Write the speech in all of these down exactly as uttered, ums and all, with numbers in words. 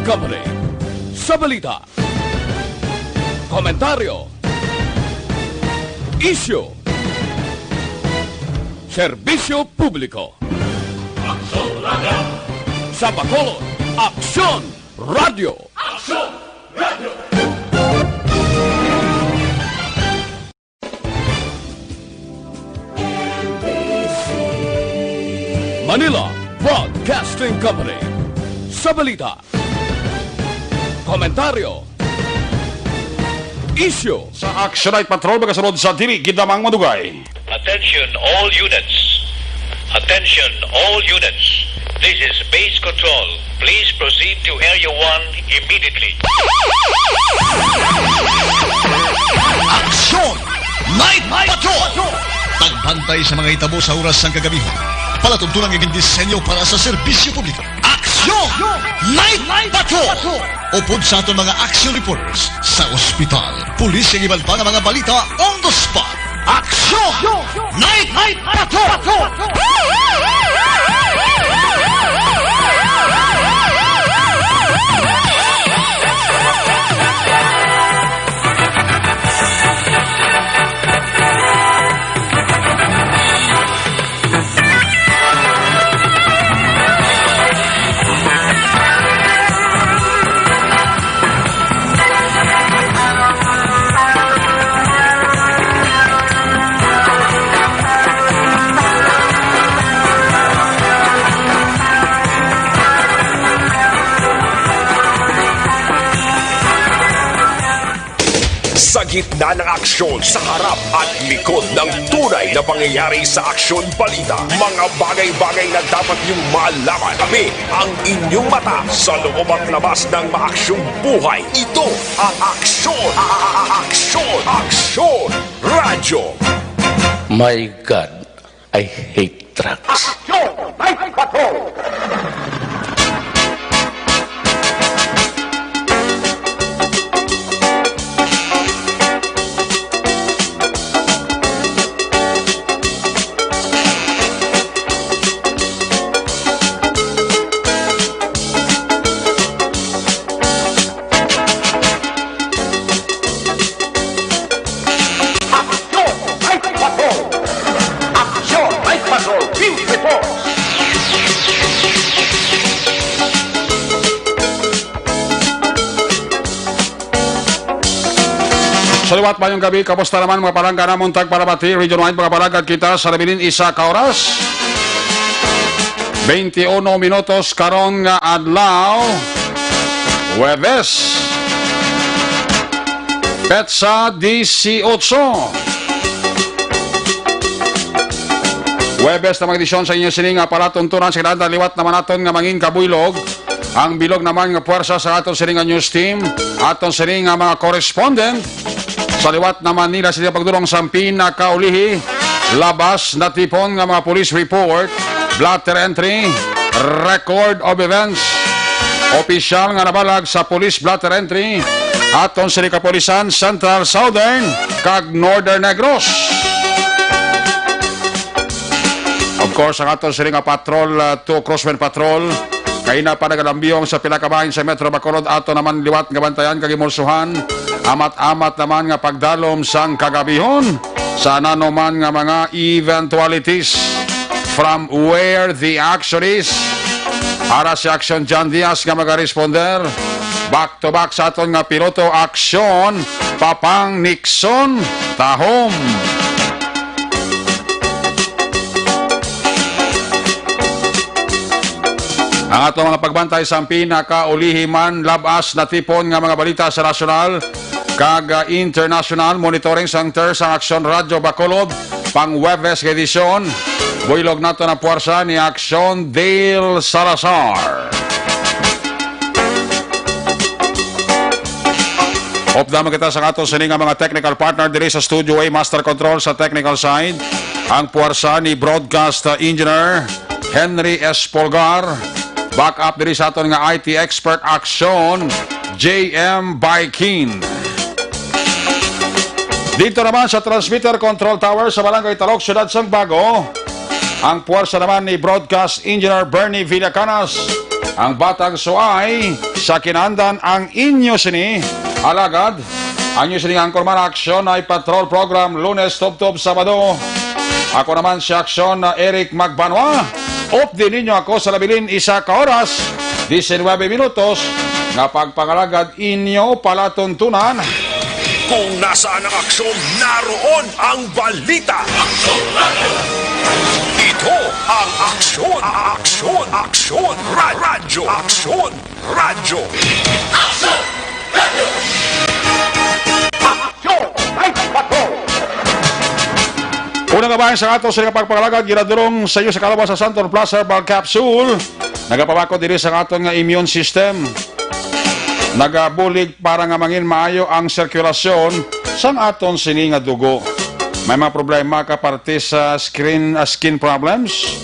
Company. Sa balita, komentaryo, isyu, serbisyo publiko. Aksyon Radio! Sa Bacolod, Aksyon Radio! Aksyon Radio! Manila Broadcasting Company. Sa balita, komentaryo, isyu. Sa Action Night Patrol, magasunod sa dili gid lamang madugay. Attention all units. Attention all units. This is base control. Please proceed to Area one immediately. Action! Night Patrol! Pagbantay sa mga hitabo sa oras sang kagabi. Palatuntunan nga gindisenyo para sa serbisyo publiko. Action! Night Patrol! Upod sa aton mga action reporters sa ospital, pulis, kag iban pa nga mga balita on the spot. Action! Night Patrol! Sa gitna ng aksyon, sa harap at likod ng tunay na pangyayari sa Aksyon Balita, mga bagay-bagay na dapat niyong malaman. Kami ang inyong mata sa loob at labas ng maaksyong buhay. Ito ang Aksyon, Aksyon, Aksyon Radyo. My God, I hate trucks. Action! Night Patrol! Aksyon! Night Patrol! Aksyon! Night Patrol! Field Report! Sa liwat, mayong gabi. Kamusta naman, mga palangga namon tagpalamati? Region wide, mga palangga, kita sa nabilin isa ka oras. Twenty-uno minutos karon nga adlaw, Huwebes, petsa dieciocho. Huwebes na mga edisyon sa inyo sining nga palatuntunan sa kinahanglan. Liwat naman naton nga mangin kabuylog ang bilog naman nga puwersa sa aton sining nga news team, aton sining nga mga correspondent. Sa liwat naman nila sila pagdulong sa pinakaulihi, labas natipon nga mga police report, blotter entry, record of events, opisyal nga nabalag sa police blotter entry, aton sini kapulisan, Central, Southern, kag Northern Negros. Of course, ang aton sini nga patrol, uh, two Crossmen Patrol, kaina pa nagalambiyong sa pila ka bahin sa Metro Bacolod, ato naman liwat nga bantayan kag imulsuhan. Amat-amat naman nga pagdalom sang kagabihon sa nanuman nga mga eventualities. From where the action is, ara si Action John Diaz nga magaresponder. Back to back sa aton nga piloto, Aksyon Papang Nixon Tahom. Ang ato mga pagbantay sa pinakaulihi man, labas natipon nga mga balita sa nasyonal kag, ah, internasyonal, monitoring center sang Aksyon Radyo Bacolod, pang Huwebes nga edisyon. Buylog nato na puwersa ni Aksyon Dale Salazar. Upda man kita sa ato sini nga mga technical partner diri sa Studio A, Master Control sa technical side, ang puwersa ni Broadcast Engineer Henry Espolgar. Back up diri sa aton nga I T expert, Aksyon J M Baikin. Dito naman sa transmitter control tower sa Barangay Talok, Siyudad sang Bago, ang puwersa naman ni Broadcast Engineer Bernie Villacanas. Ang Batang Suay sa Kinandan ang inyo sini, alagad, ang inyo sini nga anchorman, Aksyon Night Patrol Program, Lunes tubtob Sabado. Ako naman si Aksyon na Eric Magbanwa. Updi ninyo ako sa labilin isa ka oras, diecinuebe minutos, nga pagpangalagad inyo palatuntunan. Kung nasaan ang aksyon, naroon ang balita. Ito ang Aksyon, Aksyon, Aksyon, Ra-, Radyo, Aksyon, Radyo. Aksyon! Night Patrol! Una nga bahin sa ato sa pagpangalagad, ginadulong sa inyo sa kalawas sa Santon Plus Herbal Capsule. Nagapabakod diri sa aton nga immune system. Nagabulig para nga mangin maayo ang sirkulasyon sang aton sini nga dugo. May mga problema ka parte sa screen, ah, skin problems?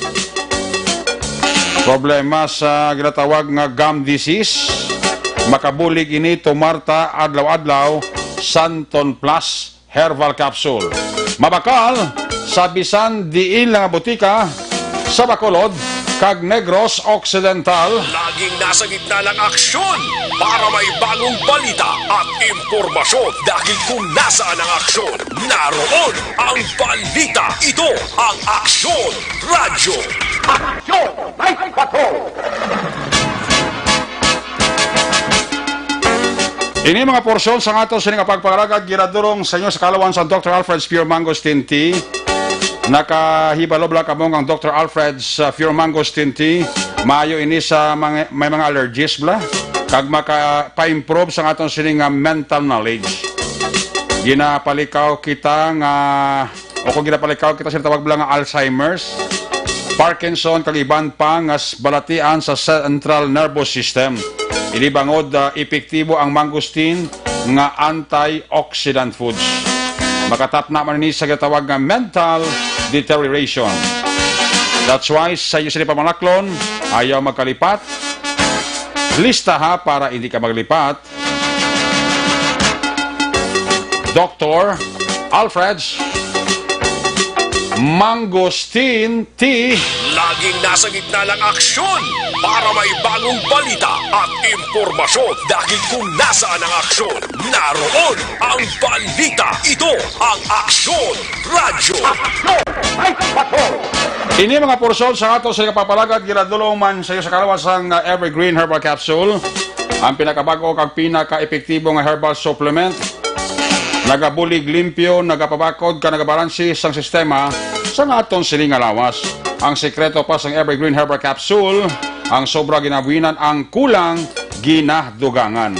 Problema sa ginatawag nga gum disease? Makabulig ini, tumar ta adlaw-adlaw, Santon Plus Herbal Capsule. Mabakal sa bisan diin lang nga butika sa Bacolod kag Negros Occidental. Laging nasa gitna ng aksyon para may bagong balita at impormasyon. Dahil kung nasaan ang aksyon, naroon ang balita. Ito ang Aksyon Radyo. Aksyon Night Patrol! Ini mga porsyon sa ato sini nga pagpangalagad ginadulong sa inyo sa kalawan sa Doctor Alfred's Pure Mangosteen Tea. Nakahibalo bala kamo nga ang Doctor Alfred's, uh, Pure Mangosteen Tea maayo ini sa mga, may mga allergies bala, kag maka-, pa-improve sa aton sini nga mental knowledge. Ginapalikaw kita nga o kung ginapalikaw kita sa tawag bala nga Alzheimer's, Parkinson, kag iban pa nga s-, balatian sa central nervous system. Ini bangod, ah, epektibo ang mangosteen nga antioxidant foods. Makatapna man ini sa ginatawag nga mental deterioration. That's why, sa iyo sini pamanaklon, ayaw magkalipat. Lista ha, para hindi ka maglipat. Doctor Alfred's Mangosteen Tea. Laging nasa gitna ng aksyon para may bagong balita at impormasyon. Dahil kung nasaan ang aksyon, naroon ang balita. Ito ang Aksyon Radyo. Aksyon! Night Patrol! Ini mga porsyon sa ato sa ikapapalagad, ginadulong man sa iyo sa kalawas sang, uh, Evergreen Herbal Capsule. Ang pinakabag-o kag pinaka-epektibo nga herbal supplement. Nagabulig limpyo, nagapabakod ka, nagabalansi sang sistema sa nga aton sini nga lawas. Ang sekreto pa sang Evergreen Herbal Capsule, ang sobra ginabuhinan, ang kulang ginadugangan.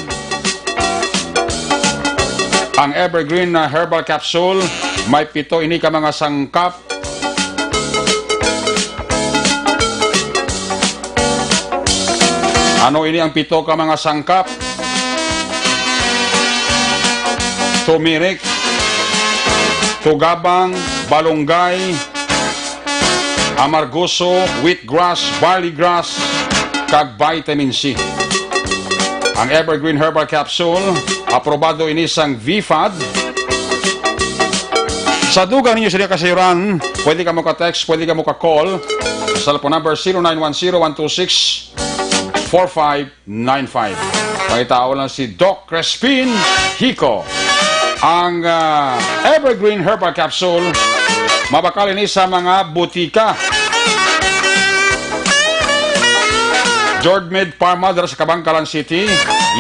Ang Evergreen na Herbal Capsule may pito ini ka mga sangkap. Ano ini ang pito ka mga sangkap? Turmeric, tugabang, balunggay, amargoso, wheatgrass, barleygrass, kag vitamin C. Ang Evergreen Herbal Capsule, aprobado ini sang V fad. Sa dugang ninyo sila kasayuran, pwede ka mo ka-text, pwede ka mo ka-call sa cellphone number zero nine one zero one two six four five nine five. Pangitao lang si Doc Crespin Hico. Ang, ah, Evergreen Herbal Capsule, mabakal ini sa mga butika. Jordmed Pharma dira sa Kabankalan City,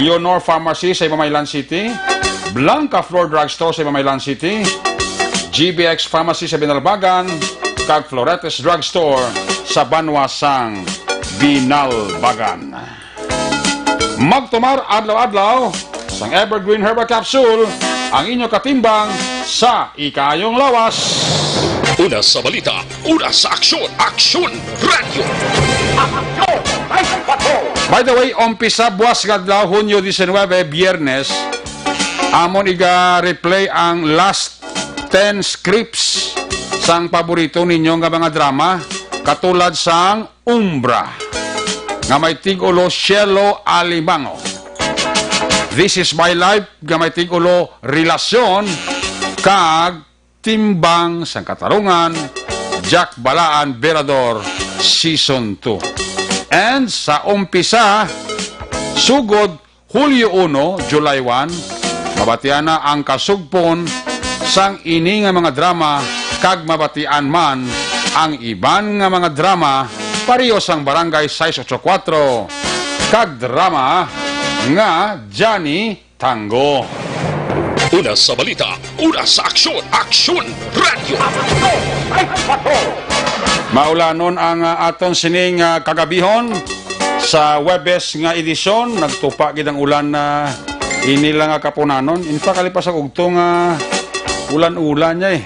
Leonor Pharmacy sa Ibamaylan City, Blanca Flor Drugstore sa Ibamaylan City, G B X Pharmacy sa Binalbagan, kag Floretes Drugstore sa Banwa sang Binalbagan. Magtumar adlaw-adlaw sang Evergreen Herbal Capsule, ang inyo katimbang sa ikaayong lawas. Una sa balita, una sa aksyon, Aksyon Radyo. Aksyon! Ay, patrol! By the way, umpisa buwas nga adlaw, Hunyo diecinuebe, Biyernes, amon iga-replay ang last ten scripts sang paborito ninyo nga mga drama, katulad sang Umbra, nga may tig-ulo Cielo Alimango. This Is My Life, nga may tig-ulo Relasyon, kag Timbang sang Katarungan, Jack Balaan Berador, Season two. And sa umpisa, sugod Hulyo uno, July one, mabatian na ang kasugpon sang ini nga mga drama, kag mabatian man ang iban nga mga drama pareho sang Barangay sais ocho kuwatro kag drama nga Johnny Tango. Una sa balita, una sa aksyon, Aksyon Radyo. Maulanon ang, ah, aton sining, ah, kagabihon. Sa Huwebes nga edisyon, nagtupa gid ang ulan na ini lang nga kapunanon. In fact, ali pa sa ugto nga ulan-ulan niya eh.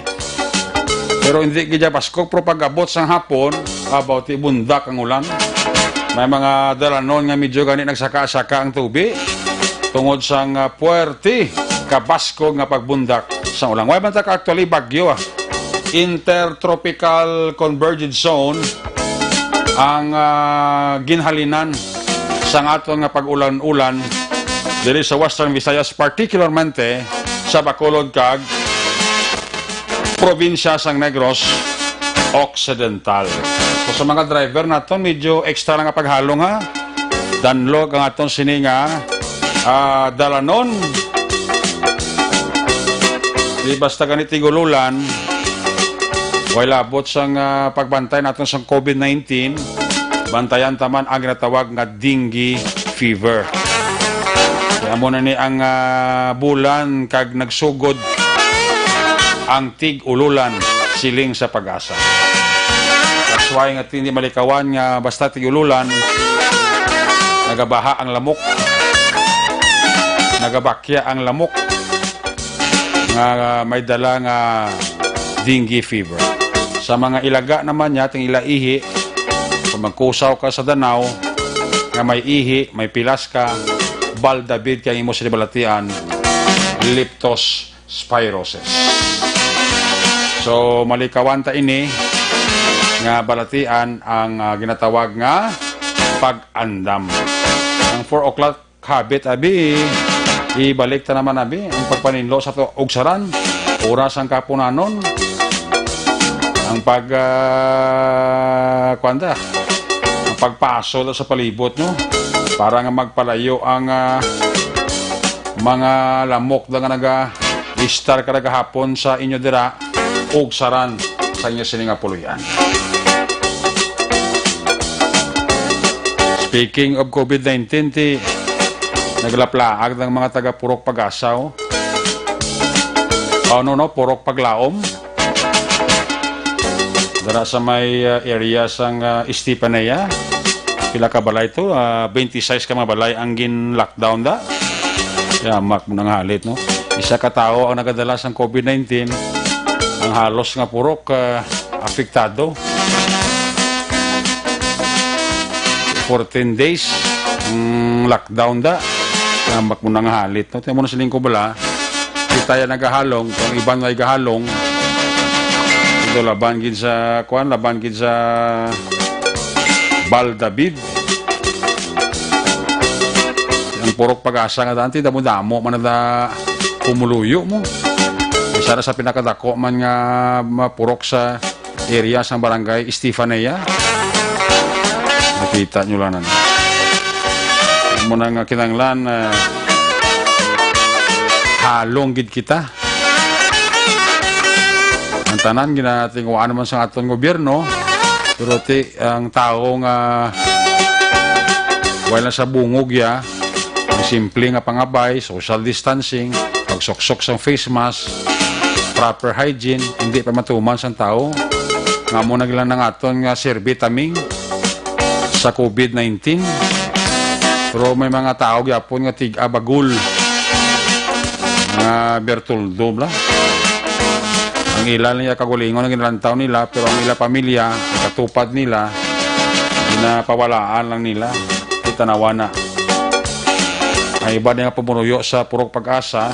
Pero hindi gid siya baskog, pero pag-abot sang hapon, about ibundak ang ulan. May mga dalanon nga medyo gani nagsaka-saka ang tubi tungod sang, ah, puwerte kabaskog nga pagbundak sang ulan. Way man ta ka actually bagyo, ah. Intertropical Convergence Zone ang, ah, ginhalinan sang aton nga pag-ulan-ulan diri sa Western Visayas, particularmente sa Bacolod kag probinsya sang Negros Occidental. So, sa mga driver naton, medyo extra lang ang paghalong, ha. Danlog ang aton sini nga, ah, dalanon. Di basta gani tig-ululan, way labot sang, ah, pagbantay naton sang COVID nineteen, bantayan ta man ang ginatawag nga dengue fever. Kaya mo na ni ang, ah, bulan kag nagsugod ang tig-ululan, siling sa PAGASA. That's why nga hindi malikawan nga basta tig-ululan, nagabaha ang lamok, nagabakya ang lamok, nga may dala nga dengue fever. Sa mga ilaga naman niya, ting ilaihi, kung magkusaw ka sa danaw, nga may ihi, may pilas ka, baldabid kay imo sila balatian, leptospirosis. So, malikawan ta ini nga balatian ang, ah, ginatawag nga pag-andam. Ang four o'clock habit, abi, ibalik ta naman, abi, ang pagpaninlo sa to, ugsaran, oras ang kapunanon, ang pag, ah, kuwan ta, ang pagpaso ta sa palibot, no? Para nga magpalayo ang, ah, mga lamok da nga naga-istar kada gahapon sa inyo dira, ugsaran sa inyo sini nga puloy-an. Speaking of COVID nineteen, ti naglaplaag ng mga taga Purok Pag-asa, oh. Oh, no, no, Purok Paglaom. Dara sa may, uh, area sang, uh, Estefanía. Pila ka balay to? Uh, twenty-six ka mga balay ang gin-lockdown da. Yamak mo nang halit, no? Isa ka tawo ang nagadala sang COVID nineteen. Ang halos nga purok, uh, apektado. Fourteen days ang lockdown da. Yamak mo nang halit, no? Tiyan mo na siling ko bala. Kita ya nagahalong, kung iban may gahalong. Ito laban gid sa, kuan, laban gid sa Bal David. Ang Purok Pag-asa nga dati, damo-damo man na pumuluyo mo. Isa na sa pinakadako man nga mapurok sa area sang Barangay Estefanía. Nakita nyo lang na. Mo na nga kinanglan, ah, halong gid kita. Ang tanan ginatinguan naman sa aton gobyerno, pero ti ang tawo nga wala sa bungog ya, ang simple nga pangabay, social distancing, pagsuksok sang face mask, proper hygiene, hindi pa matuman sang tawo. Nga mo na gila nang aton nga servitaming sa COVID nineteen. Pero may mga tao gyapon nga tig-a bagul nga bertuldo bla. Ang ila niya kagulingon ang ginalantaw nila, pero ang ila pamilya, ang katupad nila, ginapawalaan lang nila. Itanawa na. Ang iba nga pumunuyo sa Purok Pag-asa,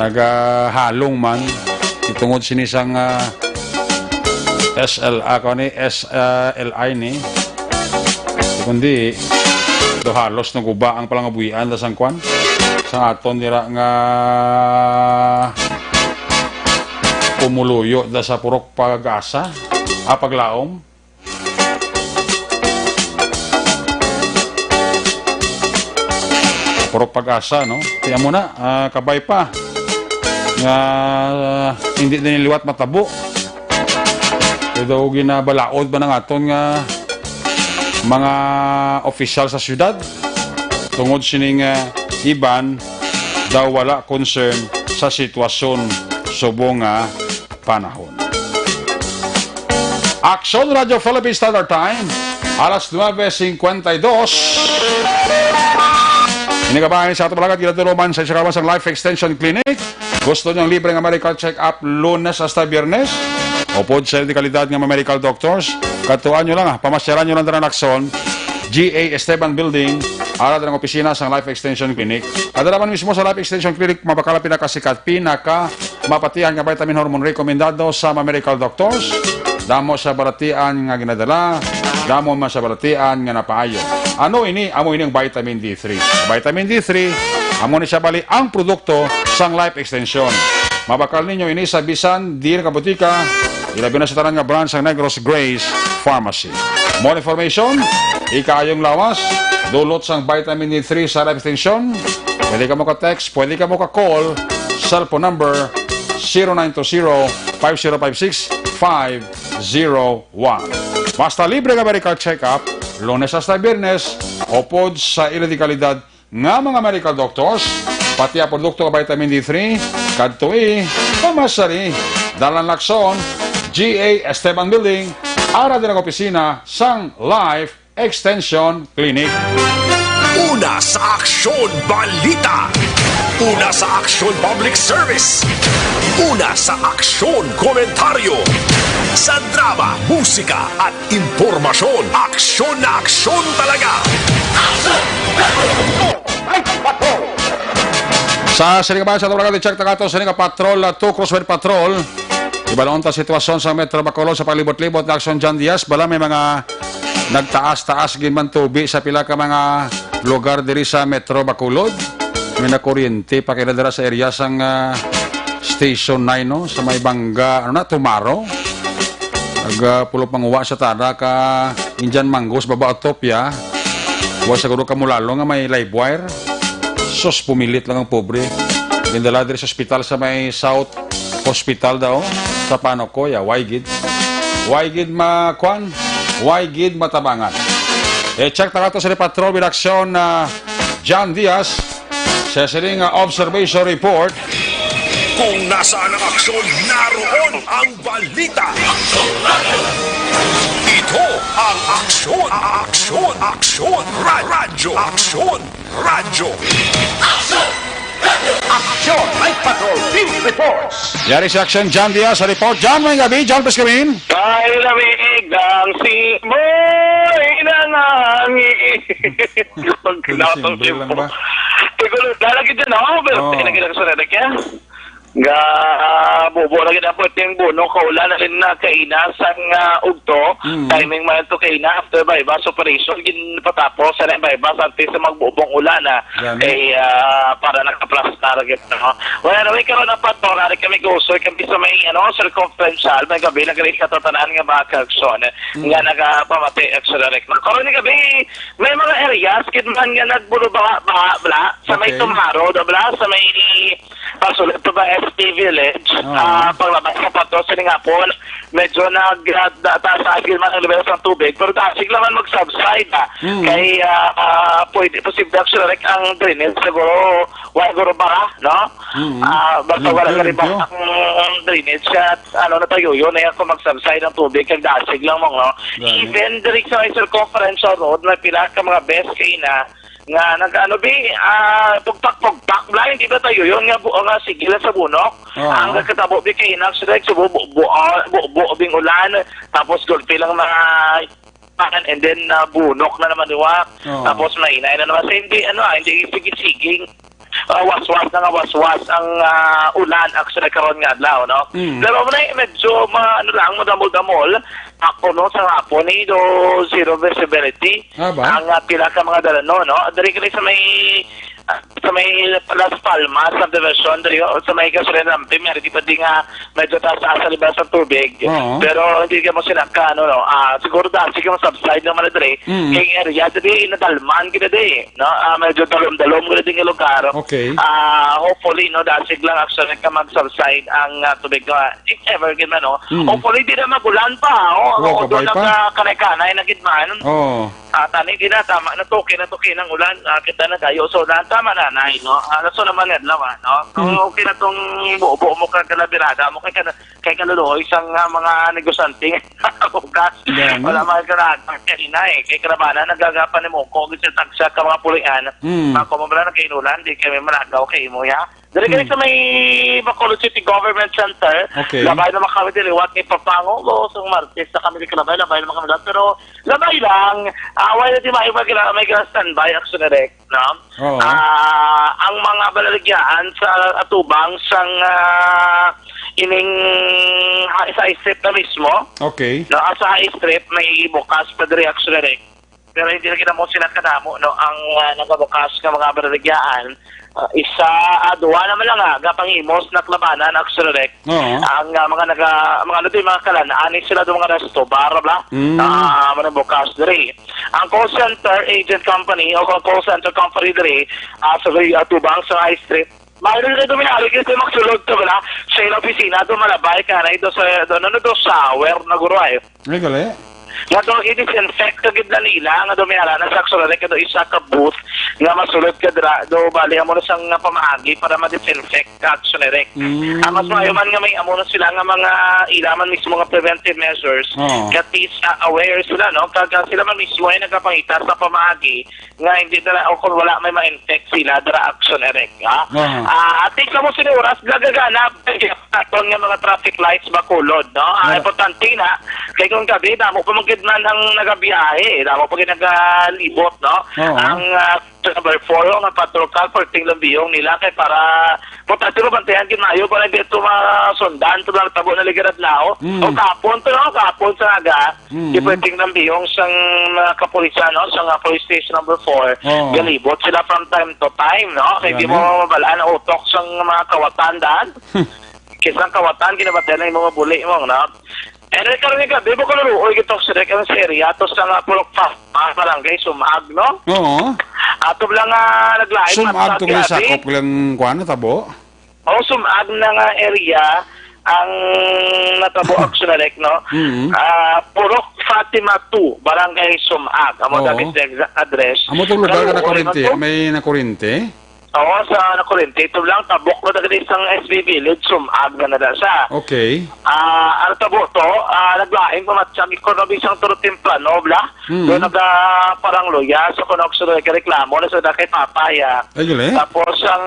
nagahalong man, itungod sini sang, ah, S L, ah, kuwan ni, S L I ni. Kundi, do halos naguba ang palangabuhian da sang kuwan. Sa aton dira nga pumuluyo da sa Purok Pag-asa, ah, Paglaom. Puro pag-asa, no? Kaya mo na, ah, kabay pa nga hindi din liwat matabo. Pero ginabalaod ba ng aton nga mga opisyal sa syudad? Tungod sining, ah, iban daw wala concern sa sitwasyon subong nga panahon. Aksyon Radyo Philippine Standard Time, alas nuebe cincuenta y dos. Ini kabahin sa ato malakat, ginatuluman sa isa ka sang Life Extension Clinic. Gusto niyo ang libre nga medical check-up Lunes hasta Biyernes? Upod sa dekalidad nga mga medical doctors, katuan nyo lang, ah, pamasyaran nyo lang dira Aksyon, G A Esteban Building, ara ang opisina sang Life Extension Clinic. Kadalaman mismo sa Life Extension Clinic, mabakal ang pinakasikat, pinaka mapatihan nga vitamin hormone rekomendado sa mga medical doctors. Damo sa balatian nga ginadala, damo man sa balatian nga napaayo. Ano ini? Amo ini ang vitamin D three. Vitamin D three, amo ni siya bali ang produkto sang Life Extension. Mabakal ninyo ini sa bisan di ka butika, ilabi na sa tanan nga branch sang Negros Grace Pharmacy. More information, ikaayong lawas, dulot sang vitamin D three sa Life Extension. Pwede ka mo ka-text, pwede ka mo ka-call, cellphone number zero nine two zero, five zero five six, five zero one. Basta libre nga medical check-up, Lunes hasta Biyernes, upod sa ila dekalidad nga mga medical doctors, pati ang produkto nga vitamin D three, kadtoi, pamasari, dalan Lakson, G A Esteban Building, ara din ang opisina sang Life Extension Clinic. Una sa Aksyon Balita. Una sa Aksyon Public Service. Una sa Aksyon Komentaryo. Sa drama, musika at impormasyon, aksyon na aksyon talaga. Sa sining kabahin sa Tulagan, i-check ta kato sining Patrol, uh, two Crosswind Patrol. Ibalon ta sitwasyon sa Metro Bacolod sa palibot-libot nga Aksyon John Diaz. Bala may mga nagtaas-taas gid man tubi sa pila ka mga lugar diri sa Metro Bacolod. May nakuryente pa kay dira sa area sang, ah, Station nine, no? Sa may Bangga, ano na, Tumaro. Nag, ah, pulo panguwa sa tada ka Indian Mangoes, baba Utopia. Wa siguro ka mulalo nga may live wire. Sus, pumilit lang ang pobre. Gindala diri sa ospital sa may South Hospital daw. Sa pano ko, ya, why gid? Why gid ma-, kwan? Why gid matabangan? E-check ta kato sa ni Patrol with Action na John Diaz. Sa sining, ah, observation report. Kung nasaan ang aksyon, naroon ang balita. Ito ang Aksyon, Aksyon, Aksyon, Ra-, Radyo, Aksyon, Radyo. Aksyon, Night Patrol, Field Reports. Yari si Action John Diaz sa report. John, may gabi. John, please come in. Kay lamig ang simoy ng hangin. Pag Pwede kinatong simple lang simple. Ba? Siguro, lalagyan dyan ako, pero Oo. Pinagkita ko sa Rene kaya. Ga, ah, bubo lagi na po. Ito yung buno, kaulan na rin na kaina sang, ah, ugto. Mm. Timing man ito kaina, after buy-bust operation, ginpatapos sa buy-bust, antes sa magbubong ulan, ah. Gani. Kay, ah, para nakaplastar, gid, no? Well, anyway, karon na pa to, nari kami gusto, kami sa may, ano, circumferential, may gabi, nagalit sa tatanan nga mga kagson, Mm. nga nagapamati, actually, karon ni gabi, may mga areas, gid man nga nagbulo baha, baha, bla, sa may Okay. Tumaro, da, bla, sa may, pasulod to ba, S P Village, Oo. Ah, paglabas sa pato, sa nga po, medyo nag, ah, da-, taas agil man ang level sa tubig, pero dasig lang man mag-subside, ah. Mm. Kay, ah, ah, pwede, posible actually, like, ang drainage siguro, wala siguro bara, no? Mm. Ah, basta Limpyo, wala na rin ba limpyo. Ang drainage at, ano, natayo yun, eh, kung mag-subside ang tubig, kag dasig lang mo, no? Gani. Even diri sa may circumferential road, may pila ka mga best kay na, nga nag-ano, bi, ah, pugpak-pugpak, bla, hindi ba tayo yun nga bu-, nga sige lang sa bunok? Oo. Ang nagkatabo, bi, kay na, actually, like, so, bu-, bu-, bu-, ah, bu-, bu-, bing ulan, tapos gulpi lang mga pan, and then, ah, bunok na naman, di ba? Oo. Tapos mahinay na naman. So, hindi, ano, ah, hindi sige-siging, ah, waswas na nga waswas ang, ah, ulan actually karon nga adlaw, no? Mm. Pero muna, medyo ma-, ano lang, madamol-damol. Ako, no, sa hapon, eh, do zero visibility. Ah, ba? Ang, ah, pila ka mga dalan, no, no? Diri kini sa may, sa may Las Palmas subdivision, diri sa may gasolinahan, may di pa di nga medyo taas-taas sa level sa tubig. Oo. Pero hindi ka mo sila ka, ano, no, ah, siguro dahil sige mo subside naman na diri, Mm. kay area diri, nadalman gid diri, no? Ah, medyo dalom-dalom gid diri nga lugar. Okay. Ah, hopefully, no, dasig lang actually ka mag-subside ang, ah, tubig, ah, if ever gid man, no? Mm. Hopefully, di na magulan pa, oh. Oo, O, doon kabay pa. nagkakanay-kanay na gid man. Oo. Ah, tani, di na, tama na to, okay na to, okay nang ulan. Ah, kita na kayo. So, na, tama na, nay, no? Ah, so naman nga, lawa, no? So, Hmm. okay na tong bubo mo, kag kalabirada mo, kay kana, kay kaluluoy sang, ah, mga negosyante. Bukas. Yan, Wala no? mga ganahan, kay inay, kay karabana, nagagapan ni Moko, gid sa tagsa ka mga pulian. Hmm. Mga kumabra na kay inulan, di kami malagaw kay imo, ya. Diri kini Hmm. sa may Bacolod City Government Center, Okay. labay naman kami diri, liwat ni Papango, o, sa Martes na kami di kalabay, labay naman kami lahat. Pero labay lang, ah, wala di may, may, may standby, actually, direct, no? Oo. Ah, ang mga balaligyaan sa atubang sang, ah, ining ha-, sa high street na mismo, Okay. no, ah, sa high street, may bukas pa diri, actually, direct. Pero hindi na kita mo sila kadamo, no? Ang, ah, nagabukas nga mga baraligyaan, ah, isa, ah, duwa naman lang, ah, gapangimos na klabanan, actually, direct. Oo. Ang, ah, mga naga-, mga ano din, mga kalan, ani sila do mga resto, bar, bla? Mm. Ah, mga bukas diri. Ang call center agent company o ang call center company diri, ah, sa may atubang sa high street, mayroon kayo duminari kasi magsulod ka bala sa ilang opisina, do malabay ka na ito sa, do, ano, do shower na guro ay. Ay, gali. Nga do i-disinfect ka gid na nila, nga do may ara na sa actually, ka do isa ka booth nga masulod ka dira, do bali amo na sang pamaagi para ma-disinfect ka actually, rek. Mm. Ang mas maayo man nga may amo na sila nga mga ila man mismo nga preventive measures, Oo. Kati sa aware sila, no? Kag, ah, sila man mismo ay nagapangita sa pamaagi nga hindi na, o kung wala may ma-infect sila, dira action, Eric, ha? Aha. Ah, ati ka mo sini oras, nagagana, aton nga mga traffic lights, Bacolod, no? Ah, Wala. Importante na, kay kung gabi, damo pa man gid man ang nagabiyahe, damo pa gid nagalibot, no? Oo. Ang, ah, number four, oh, nga patrol car, perting lang biyong nila, kay para, importante mo, bantayan gid maayo, para hindi ito masundan, ito lang tabo na ligarad lao. Mm. O kapon to, no? Kapon sa aga, Mm. Di pwedeng nambiyong sang mga kapulisan, no? Sa nga police station number four, Oo. galibot sila from time to time, no? Kay di Gani. mo mabalaan ang utok sang mga kawatan, daan. Kisa ang kawatan, ginabatian na yung mga buli mo, no? And then, karon nga gabi, bukal luoy gito sa direct ang serya, to sa nga Purok Fast, mga barangay, Sumag, no? Oo. Ato lang nga naglain, Sumag, matag to nga gabi. Sakop lang, kuwan, natabo? O, Sumag na nga area ang natabo, actually, no? Mm. Ah, Purok Fatima two, Barangay Sumag. Amo Oo. dati sa exact address. Amo tong lugar nga Kaluoy nakuryente, man to. May nakuryente? Oo, sa nakuryente. Ito lang, tabok na dagiti sang S B Village, Sumag na nada sa. Okay. Ah, ang tabo to, ah, naglaing pa matsa, mikro na bisang turo temprano, bla? Mm. Doon nagaparangloya, so kung ako sunod, reklamo na sa kay Papa, ya. Ay, gali? Tapos, ang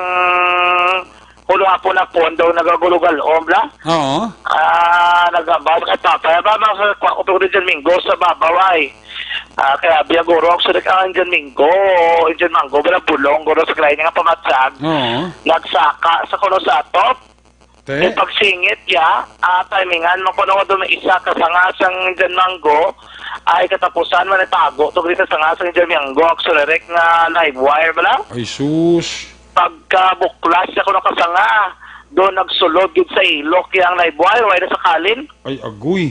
Ulo hapon na po, daw nagagulo-galom la. Oo. Ah, nagambal ka tapay. Ba, mga kwa ko pero dyan minggo sa babaw ay. Ah, kaya biya guro ako sa ang dyan minggo, dyan manggo, wala bulong, guro sa kalain nga pamatsag. Oo. Nagsaka sa kuno sa atop. Te? Yung pagsingit ya, ah, timingan mo kuno nga doon isa ka sanga sang dyan manggo, ay katapusan man itago to, gani sa sanga sang dyan manggo, aksulerek nga live wire bala. Ay, sus. Pagkabuklas niya kuno kasanga, doon nagsulod gid sa ilok yang naibuhay, way na sa kalin. Ay, agoy.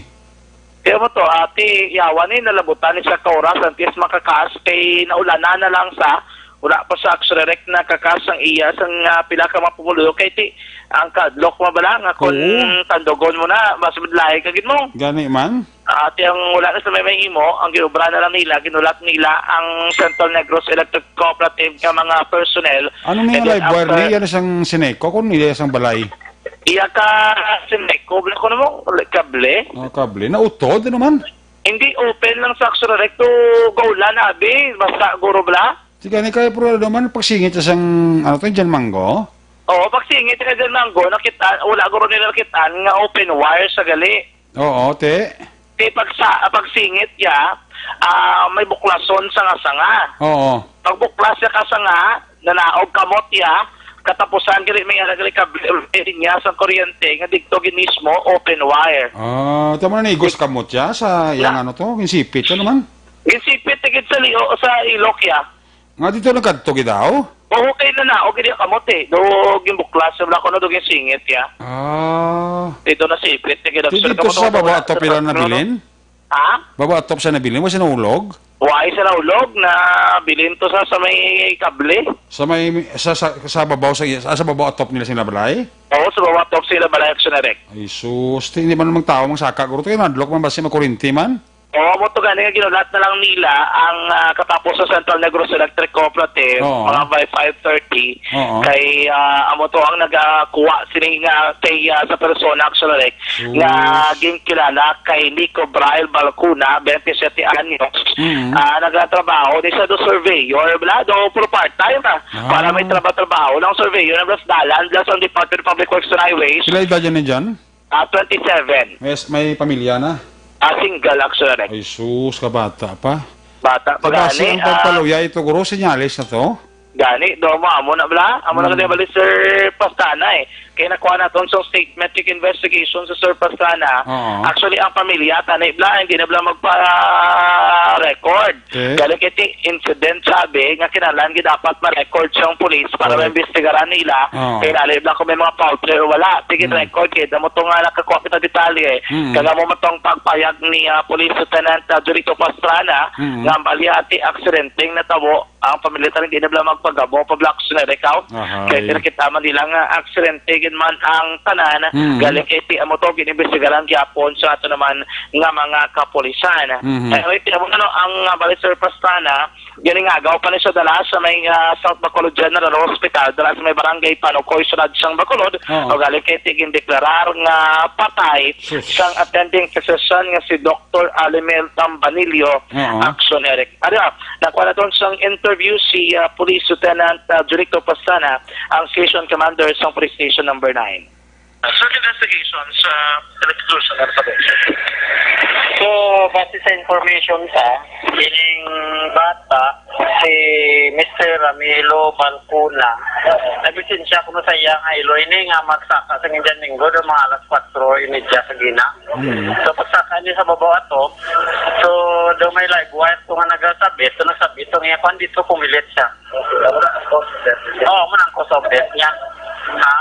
Kaya mo to, ati, yawa ni, nalabutan ni siya ka oras, antes makakas, kay naulanan na lang sa, wala pa sa aksurerek na kakas ang iya, sang, ah, pila ka mga pumuluyo, kay ti, ang kadlok mo bala, nga kung Oo. tandogon mo na, mas madlahi ka gid mo. Gani man? Ati ang wala na sa may, may imo, ang giobra na lang nila, ginulat nila ang Central Negros Electric Cooperative nga mga personnel. Ano ni And nga then live wire after ni? Yan sang Sineco, kung nila sang balay? Iya ka Sineco, bala ko na mo, kable. Oh, kable. Nautod, ano man? Hindi open lang sa Action Direct to gaulan, abi. Basta guro bala. Sige, ni kaya pero ano man, pagsingit sa sang, ano to, dyan manggo? Oo, pagsingit ka dyan manggo, nakita, wala guro nila nakitaan nga open wire sa gali. Oo, te. Te, pagsa-, pagsingit ya, ah, may buklason sa nga sanga. Oo. Pagbuklas ya ka sanga, nanaog kamot ya, katapusan gali may ara gali kable, linya sang kuryente nga didto gid mismo, open wire. Ah, tama na, igos kamot ya sa yang Na- ano to, ginsipit siya naman. Ginsipit na gid sa liho, sa ilok ya. Nga dito nagkadto gid daw? Oo, kay na na, o gid kamot eh. Do, gimbuklas sa bala ko, no, do ginsingit ya. Ah. Dito na sipit, ni gid Di dito sa baba ato pila nabilin? Ha? Baba atop sa nabilin, wala sa naulog? Wala sa naulog, na bilin to sa, sa may kable. Sa may, sa, sa, sa babaw sa, ah, sa babaw atop nila sila balay? Oo, sa babaw atop sila balay, Action Direct. Ay, sus, di, hindi man namang tao mang saka, guro, to yung madlock man, basi makurinti man? Oo, mo to gani nga ginulat na lang nila ang, ah, katapos sa Central Negros Electric Cooperative, Oo. Mga by five thirty, Oo. kay, ah, amo to ang nagakuha sini nga kay, ah, sa persona, Action Direct, Sus. nga ginkilala kay Nico Braille Balcuna, twenty-seven anyos. Mm. Ah, nagatrabaho ni siya do surveyor, bla, do puro part-time, ah. Ah. Para may trabaho-trabaho ng surveyor, na blas dalan, blas ang Department of Public Works and Highways. Pila edad yan ni John? Ah, twenty-seven. May, may pamilya na? Ah, single, Action Direct. Ay, sus, kabata pa. Bata pa Sa basi gani, ang ah, pagpaluyay ito, guro, sinyalis na to? Gani, do mo, amo na bla? Amo na Hmm. gani bali, Sir Pastrana, eh. Kaya nakuha naton sa statement yung investigation sa Sir Pastrana. Oo. Actually, ang pamilya, tani bla, hindi na bla magpa-record. Okay. Galing kay ti incident, sabi, nga kinahanglan gid dapat ma-record sang pulis para Oo. maimbestigaran nila. Oo. Kay lalim lang kung may mga foul play o wala. Sige, Hmm. record, kay damo to nga nakakuha kita detalye. Hmm. Kagamo mo tong pagpayag ni, ah, Police Lieutenant, ah, Julito Pastrana, Hmm. nga ang balya ti aksidenteng natabo ang pamilya ta rin, di na bala magpagamo, pa-blocks na rin, ikaw. Ahay. Kaya tinakita man nila nga aksidente gid man ang tanan, Mm. galing kay ti amo to, ginimbestigaran gyapon sa ato naman nga mga kapulisan. Mhm. Anyway, ti amo na, no, ang, ah, bali, Sir Pastrana, giningagaw pa ni siya dala sa may, ah, South Bacolod General Hospital, dala sa may barangay Panukoy, Siyudad sang Bacolod, Oo. o galing kay ti gindeklarar nga patay Sus. sang attending physician nga si Doc Doctor Alimel Tambanillo, Oo. Action Direct. Ano, nakuha naton sang interview si, ah, Police Lieutenant, ah, Julito Pastrana, ang Station Commander sang Police Station Number Nine. Search investigations, ah, electrocution, ano sabi? So, base sa information ta, ining bata, si Mister Ramilo Balcuna, nabisensya kuno sa iya nga iloy ni nga magsaka sa Indian Linggo do mga alas kwatro y medya sa gina. Mm. So, pagsaka niya sa babaw ato, so, daw may live wire to nga nagasabit, so, nagsabit to nga kwan dito, pumilit siya. Oo, mo nang cause of death niya. Ha?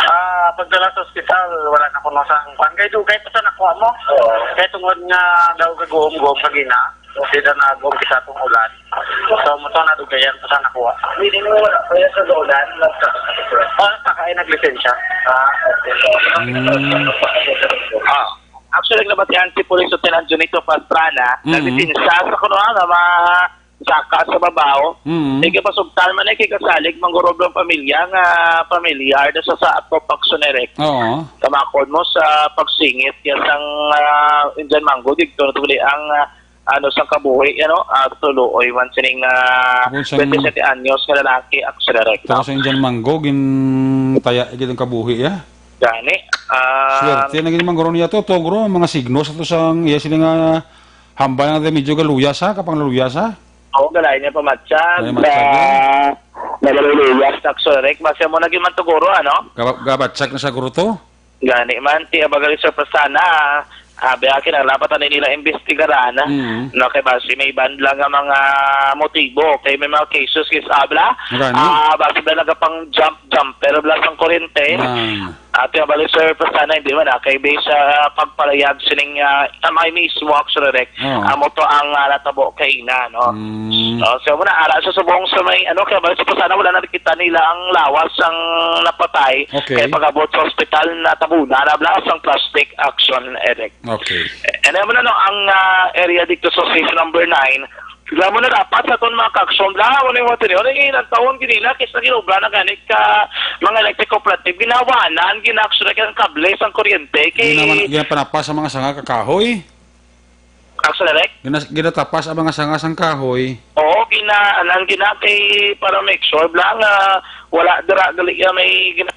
Ah, pagdala sa ospital, wala na kuno sang kwan. Kay dugay pa sa nakuha mo. Oo. Kay tungod nga daw gaguom-guom sa gina, di na nag-umpisa tong ulan. So, mo to nadugayan pa sa nakuha. Hindi mo wala pa yan sa ulan, nagka- Oh, saka ay naglisensya. Ah, okay. Mm. Ah. Actually, nabatian si Police Lieutenant Junito Pastrana, Mm. naglisensya sa kuno nga mga saka sa babaw. Mm. Sige, pasugtan man ay kay kasalig, mangguroblo ang pamilya nga pamilyar na sa, sa Atop Action Direct. Oo. Kamakon mo sa pagsingit, ya sang, ah, Indian Mango, dito na tuli ang, ah, ano, sang kabuhi, ano, ah, tuluoy man sining, ah, Tapos ang twenty-seven anyos nga lalaki, Action Direct. Tapos ang Indian Mango, gintaya, gid ang kabuhi, ya? Gani, ah, Swerte na gid man guro niya to, to, guro, mga signos ato sang iya sila nga hambal nga medyo galuyas, ha, kapang laluyas, ha? Oo, galay niya pamatsag, Galay matsag, ah, nagaluluyas, Action Direct. Basta mo na gid man to, guro, ano? Gaba-, gabatsag na sa guro to? Gani man, ti abagal, Sir Pastrana, abi, akin ang dapat ani nila imbestigaran, Mm. no, kay basi may iban lang nga mga motibo, kay may mga cases, kis abla, Gani. ah, basi ba nagapang jump, jumper bla sang kuryente? Yan. Ate, abali, Sir Pastrana, hindi man, ah, kay based sa pagpalayag sining, ah, amay mismo, Action Direct, Oo. amo to ang, ah, natabo kay ina, no? Mm. Oh, so, muna, ara sa subong sa may, ano, kay abali, Sir Pastrana, wala na kita nila ang lawas ang napatay, Okay. kay pag-abot sa ospital, natabuna na bla sang plastic, Action Direct. Okay. Eh, ano naman, ano, ang, ah, area dito sa Station Number Nine, alam mo na dapat sa aton mga ka-action, bla, ano yung mga tiniyo, ano yung inantawon, ginila, kis na ginobra na ganit ka, mga electric cooperative, ginawanan, gina-action na kang kable, sang kuryente, kay Ginaman-, ginapanapas sa mga sanga kakahoy. Action Direct? Gina-, ginatapas ang mga sanga sang kahoy. Oo, gina-, anan, gina-, kay para make sure, bla, nga wala dira, gali, ah, may gina-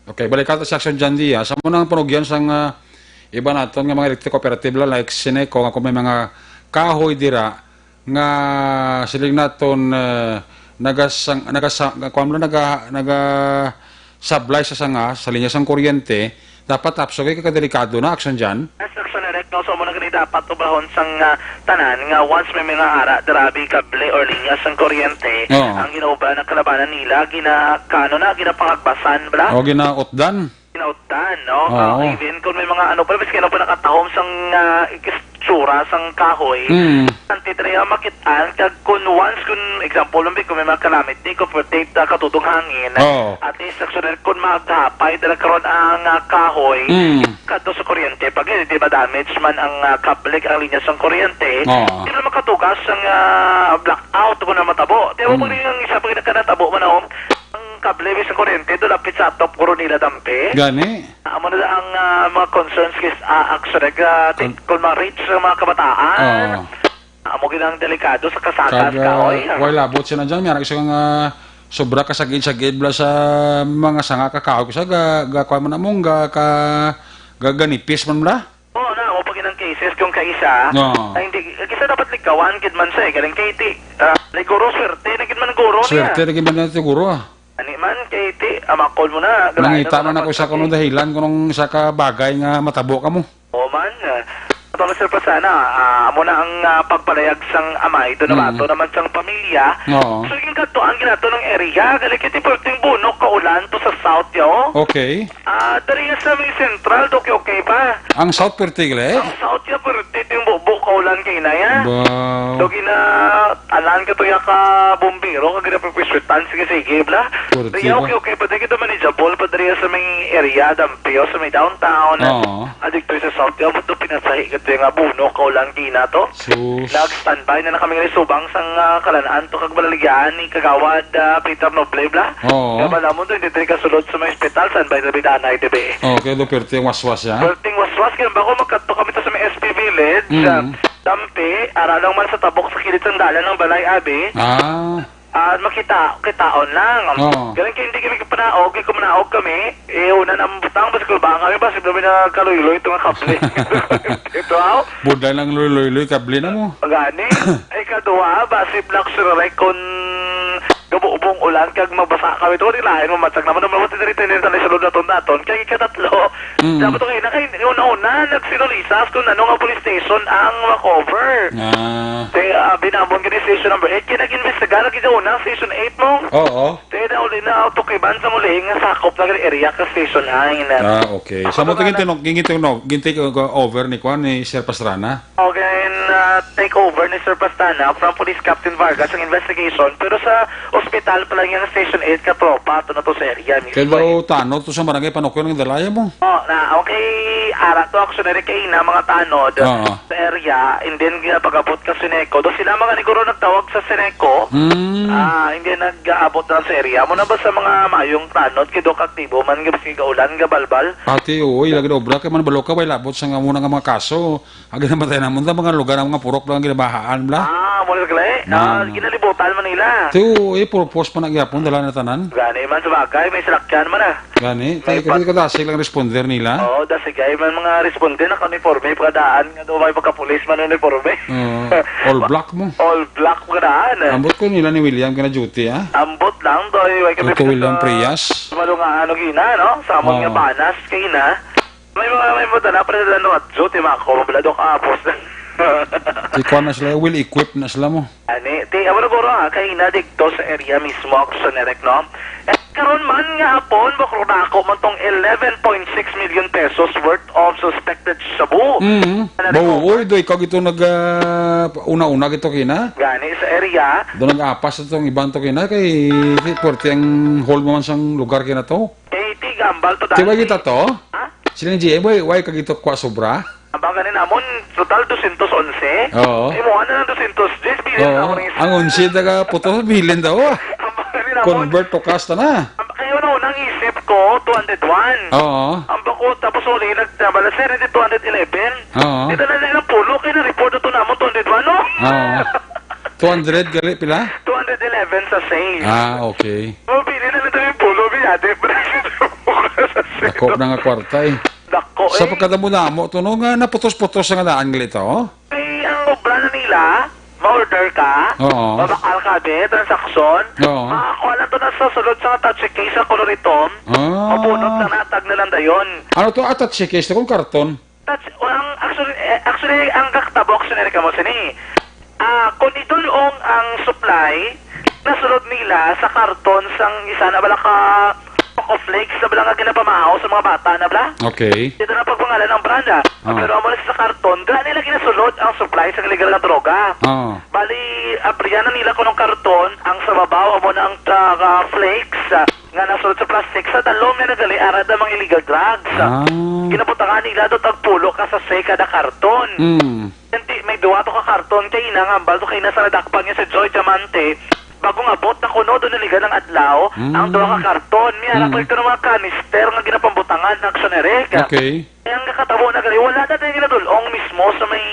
Okay, balik ka sa Action John Diaz. Amo nang panugyan sang, ah, iba naton nga mga electric cooperative la, like Sineco, nga kung may mga kahoy dira nga siling naton, ah, nagasang-, nagasa-, kuwan mo na, naga-, nagasablay sa sanga, sa linya sang kuryente, dapat apso kay kadelikado na, Action John. Yes, Action Direct. So, amo na gani dapat obrahon sang, ah, tanan nga once may mga ara, dira abi kable or linya sang kuryente, Oo. ang ginaobra ng kalabanan nila, gina-, kaano na, ginapangagbasan, bala? O, ginautdan. Ginautdan, no? Oo. Ah, even kung may mga ano pa, miski ano pa nakatahom sang, ah, itsura sang kahoy, Mm. anti tayo makit-an, kag kung once, kung example, kung may mga calamity, kung protect, ah, katudong hangin, Oo. at least, actually, kung maghapay, dala karon ang, ah, kahoy, Mm. kadto sa kuryente, pag hindi ma-damage man ang, ah, kable, ang linya sang kuryente, Oo. hindi na makatugas ang, ah, blackout kung na matabo. Di ba, Mm. pag yung isa pag nagkanatabo man, oh, ang kable sa kuryente, doon lapit sa atop, guro nila dampi. Gani? Amo na ang, ah, mga concerns kis, ah, actually, ah, ti-, Kon- kung ma-reach sa mga kabataan, Oo. amo ginang delikado sa kasagas Kag, kahoy, ah, ah. Wala, labot siya na dyan. May anak siya nga sobra ka sagid-sagid bla sa mga sanga ka kahoy. Sa ga, ga, kuwan man among ga, ka, ga, ganipis man bla. Oo na, amo pa ginang cases kung kaisa. Oo. Ay, hindi, kisa dapat likawan, kid man siya, eh. Galing kay ti, ah, siguro, swerte na gid man guro niya. Swerte na gid man na siguro, ah. Ani man, kay ti, amakol mo na, grabe Nangita na man ako dapat sa kuno eh. Dahilan, kunong isa ka bagay nga matabo ka mo. Oo man, ah, Pangasinan pa sana, ah, amo na ang, ah, pagpalayag sang amay, doon Mm. naman, doon naman sang pamilya. Oo. So, yung kanto, ang ginato ng area, galing kay ti perting bunok, kaulan to sa south, yo. Okay. Ah, dari sa may central, okay, okay pa. Ang south perti, gali? Ang south ya, perti, yung bubo, kaulan kay na ya. Wow. So, gina, alan ka to ya ka bombero, ka gina pagpisutan, sige, sige, bla. Perti Kaya ba? Okay, okay pa, di kita manageable, pa dari sa may area, dampi, o sa may downtown. Oo. Adik to sa south ya, but do pinasahi ka to yung buno, kaulan kay na to. Sus. Nag-standby na na kami nga subang sang, ah, kalanaan to, kag balaligyaan ni Kagawad, ah, Peter Noble, bla. Oo. Kaya bala mo to, hindi tayo kasulod sa may ospital, saan ba yung nabidanay, di ba eh? Oh, kaya do perti ang waswas, ya? Perting waswas, kaya ba ako magkadto kami to sa may S P Village, Mm. sa Dampi, ara lang man sa tabok sa kilid sang dalan ng balay, abi. Ah. Ah, makita, kitaon lang. Oo. Ganun kaya hindi kami kapanaog, kaya kumanaog kami, eh, una na ang butang, basta kulbaan kami, basta kami nagkaluyloy, ito nga kable. Ito, aw. Buda lang luyloy, kable na mo. Gani. Ay, kaduha, basi black sure, like, kung gabubong ulan, kag mabasa kami, ito, di lain mo, matag naman, naman, ito, ito, ito, ito, ito, ito, ito, kay ikatatlo, Mm. dapat, okay na, kay, una-una, nagsinulisas kung ano nga police station ang makover. Ah. Kay, ah, binabon gani station number eight, kaya nag-imbestigar, nag-una, station eight mo. Oo. Kaya na uli na, tukiban sa muli, nga sakop na gani area ka station nine. Ah, okay. Ako Sa mo to naman gintinog-, gintinog-, gintinog over ni Kwan, ni Sir Pastrana? Okay, na take over ni Sir Pastrana from Police Captain Vargas ang investigation, pero sa ospital pa lang yung Station eight ka tropa, to na to sa area mismo. Kaya daw tanod to sa barangay Panukyo ng Dalaya mo? Oh, na, okay, ara to, actually, kay na mga tanod Oo. sa area, and then, uh, pag-abot ka Seneco, do sila mga niguro nagtawag sa Seneco, Mm. ah, hindi nag-aabot na sa area. Mo na ba sa mga mayong tanod, kay do aktibo man, nga bisig gaulan, gabalbal? Ate, oo, ilagay na obra, kay man balo ka, way labot sa nga muna nga mga kaso. Ang ginamatay namon sa mga lugar, ang mga purok lang ang ginabahaan, bla. Ah, mula sa gali. Ah, Na. Ginalibutan man nila. Tiyo, eh, purpose pa na gyapon, dala na tanan. Gani man sa bagay, may salakyan man, ah. Gani, May tayo kami pa- kadasig lang responder nila. Oo, dasig ay man mga responder, naka-uniforme, pagkadaan nga daw may pagka-police man uniforme. Oo, all black mo. All black pagkadaan, eh. Ambot ko nila ni William ka na duty, ah. Ambot lang, daw, eh, may kami Ito William pinaka- Prias. Malo nga, ano, gina, no? Sa amon nga Oo. banas, kay na. May mga, may mga dala pa rin sila, no? At duty, mga ako, mabalado ka, boss. Ti kuwan na sila, well equipped na sila mo. Ani, ti, amo na guro, ha, kay na digto sa area mismo, ako sa Nerek, no? Eh, karon man nga hapon, bukro na ako man tong eleven point six million pesos worth of suspected shabu. Mm. Ano rin Bawo, ko? Oy, do ikaw gito nag, ah, una-una gito kina? Gani sa area. Do nag-apas itong ibang to kina, kay si Puwerte ang hold mo man sang lugar kina to. Kay ti gambal to Di ba dati. Kita to? Ha? Sila ni G M, why, why ka gito kwa sobra? Ang baka ni namon, total dosyentos onse. Oo. Imo, ano ng dosyentos diyes? Bilin Oo. na ako ng isa. Ang onse, taga puto, bilin daw, ah. Ang baka ni namon. Convert to cash na na. Ang baka yun, oh, nang isip ko, two hundred one. Oo. Ang bako, tapos uli, nagtabala, sir, hindi two hundred eleven. Oo. Hindi na nila pulo, kaya na-report na to namon, two hundred one, no? Oo. Two hundred, gali, pila? Two hundred eleven sa sale. Ah, okay. Mabili na nito yung pulo, biyade. Sa sale. Dako na nga kwarta, eh. Dako, Sa eh. pagkadamo-damo to, no, nga naputos-putos nga daan gali to, oh. Ay, ang obra na nila, ma-order ka, Oo. mabakal ka, be, transaksyon, Oo. makakuha lang to na sa sulod sa attache case sa Coloritom, Ah. mabunot na natag na lang dayon. Ano to, attache case to, kung karton? Touch, ang, actually, eh, Actually, ang kakatabo, actually, kamo sini. Ah, kung idulong ang supply, nasulod nila sa karton sang isa na bala ka Choco Flakes na bala nga ginapamahaw sa mga bata na bala. Okay. Dito na pagpangalan ang brand, ah. Ah. Pero amo na sa karton, dira nila ginasulod ang supply sa illegal nga droga. Ah. Bali, abrihan na nila kuno karton, ang sa babaw amo na ang, ah, flakes, ah, nga nasulod sa plastic, sa dalom na nagali ara da mga illegal drugs. Ah. Ginabutangan nila do tag pulo ka sachet kada karton. Mm. Hindi, may duwa to ka karton kay ina nga ambal to kay ina sa nadakpan nga si Joy Diamante. Bagong abot na kuno do naligan ang adlaw, Mm. ang duwa ka karton. May ara Mm. pa ito ng mga kanister nga ginapambutangan ng aksyonerik. Okay. Kaya ang nakatabo na gali, wala na tayo ginadulong mismo sa may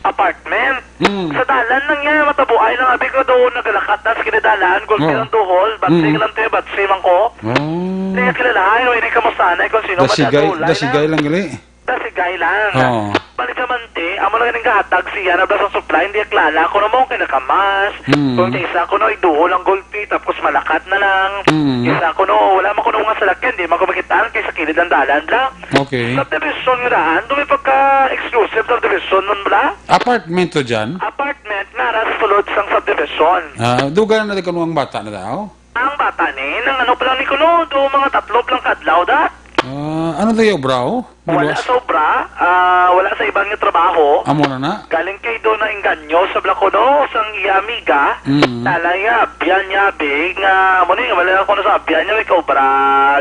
apartment. Mm. Sa dalan lang yan, matabuay lang, abi ko doon, nagalakat na sa kinadalan, gulpi Oh. lang duhol, batsi Mm. lang tayo, batsi man ko. Oh. Kaya kilalahan, o ini kamusta na, kung sino Dasigay, madadulay na. dasigay lang gali. Dasigay lang. Oo. Balik naman, te, amo lang yung gahatag siya na basta supply, hindi klala. Kung mo kay nakamas, Mm. kung sa isa, kung no, iduhol ang gulpi, tapos malakat na lang. Mm. Isa, kung no, wala man kung mga salakyan, di man ko makitaan kay sa kilid ang dalan lang. Okay. Subdivision nga daan, doon may pagka-exclusive subdivision nun bala? Apartment to dyan? Apartment na nasa sulod sang subdivision. Ah, dugan na di kuno ang bata na daw? Ang bata ni, nang ano pa lang ni kuno, do mga tatlo pa lang kadlaw da. Ah, ano tayo, bro? Wala Biluwas? sa obra, ah, wala sa iban nga trabaho. Amo na na? Galing kay do na engganyo sa bala kuno, sang iya amiga. Mm. Talay nga, biyan niya, big, nga, mo ni, wala ko na sa biyan niya, may kaobra,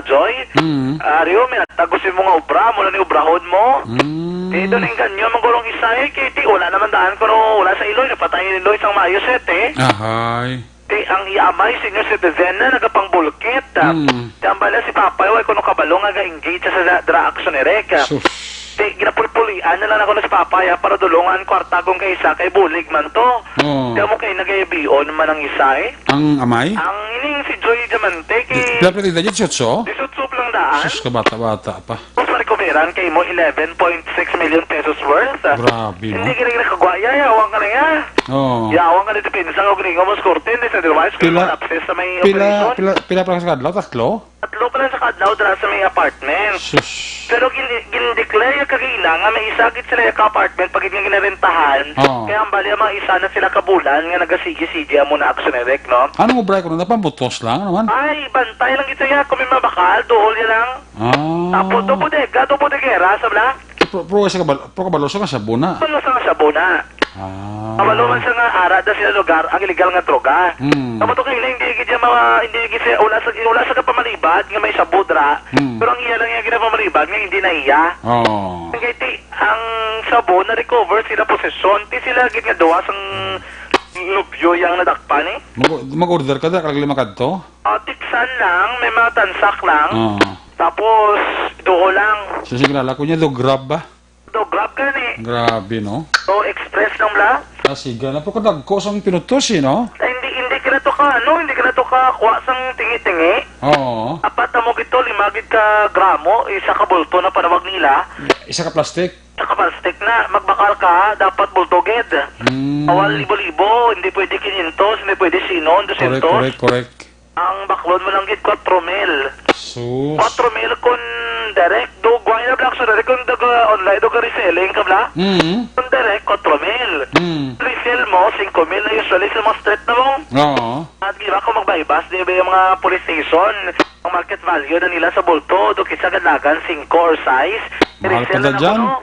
Joy. Mm. Ah, Rio, may natago si mo nga obra, mula ni obrahon mo. Mm. Di do na engganyo, mang gurong isa eh, kay ti, wala naman daan kuno, wala sa Iloy, napatay ni Iloy sang Mayo sete. Ahay. Ti ang iya amay, senior citizen na, nagapangbulkit. Mm. Ti ang bala si Papay, way kuno kabalo nga ga-engage sa dra-, dra action ni Rek. Sus. Ti ginapulpulian na lang ako na si Papay, ah, para dulungan kwarta kung kay isa, kay bulig man to. Oo. Ti amo kay nagayabion man ang isa, eh. Ang amay? Ang ining si Joy Diamante, kay Pila, pila edad? Dieciocho? Dieciocho pa lang daan. Sus, kabata-bata pa. Tapos marekuperan kay mo eleven point six million pesos worth. Grabe, no? Hindi ka rin nakagwaya, yawang ka na ya. Oo. Yawang ka na depensa, o gringo mo sa korte, hindi sa otherwise, kung Pila, malapses sa may pila, operasyon. pila, pila pa lang sa kadlaw? Tatlo? Tatlo pa lang sa kadlaw, dira sa may apartment. Sus. Pero gin-, gin-declare yung kagina nga may isa gid sila ka apartment pag nga ginarentahan. Oo. Kaya ang bali, ang mga isa na sila kabulan nga nagasigi-sige amo na action, Eric, no? Anong obra ko na? Napambutos lang naman? Ay, bantay lang gid siya. Kung may mabakal, duol niya lang. Ah. Tapos, do bodega, do bodegera, sa bala? Pro, pro sa kabal-, pro kabalo sa kasabuna. Kabalo sa kasabuna. Ah. Kabalo man sa nga ara da sila lugar ang illegal nga droga. Hmm. Tapos to kaila, hindi gid siya mawa-, hindi gid siya, wala sa, wala sa kapamalibad nga may sabudra. Hmm. Pero ang iya lang yung ginapamalibad nga hindi na iya. Oh. Ang kay ti, ang sabon na recover sila posesyon, ti sila gid nga duwa sang nubyo yang nadakpan eh. Mag-, mag-order ka da, kag lima kadto? Ah, tiksan lang, may mga tansak lang. Oo. Tapos, duo lang. So, sige, lala ko niya, do grab ba? Do grab gani. Grabe, no? Do express lang bala. Ah, sige. Napakadagko sang pinutos, eh, no? Ay, hindi, hindi ka na to ka, ano, hindi ka na to ka kuha sang tingi-tingi. Oo. Apat na mo gito, lima gid ka gramo, isa ka bulto na panawag nila. Isa ka plastic? Isa ka plastic na, magbakal ka, dapat bulto gid. Mm. Bawal libo-libo, hindi pwede quinientos, hindi pwede sinon, Correct, dosyentos. correct, correct. Ang baklon mo lang gid, kwatro mil. Sus. Kwatro mil kun direct, do, guway na bala, so direct kun daga online, do ka reselling ka bala? Mm. Kun direct, kwatro mil. Mm. Resell mo, singko mil na usually sa mga street na mo. Oo. At di ba kung magbaybas, di ba yung mga police station, ang market value na nila sa bulto, do kisa ganagan singko or sais, Mahal resell pala na dyan. kuno.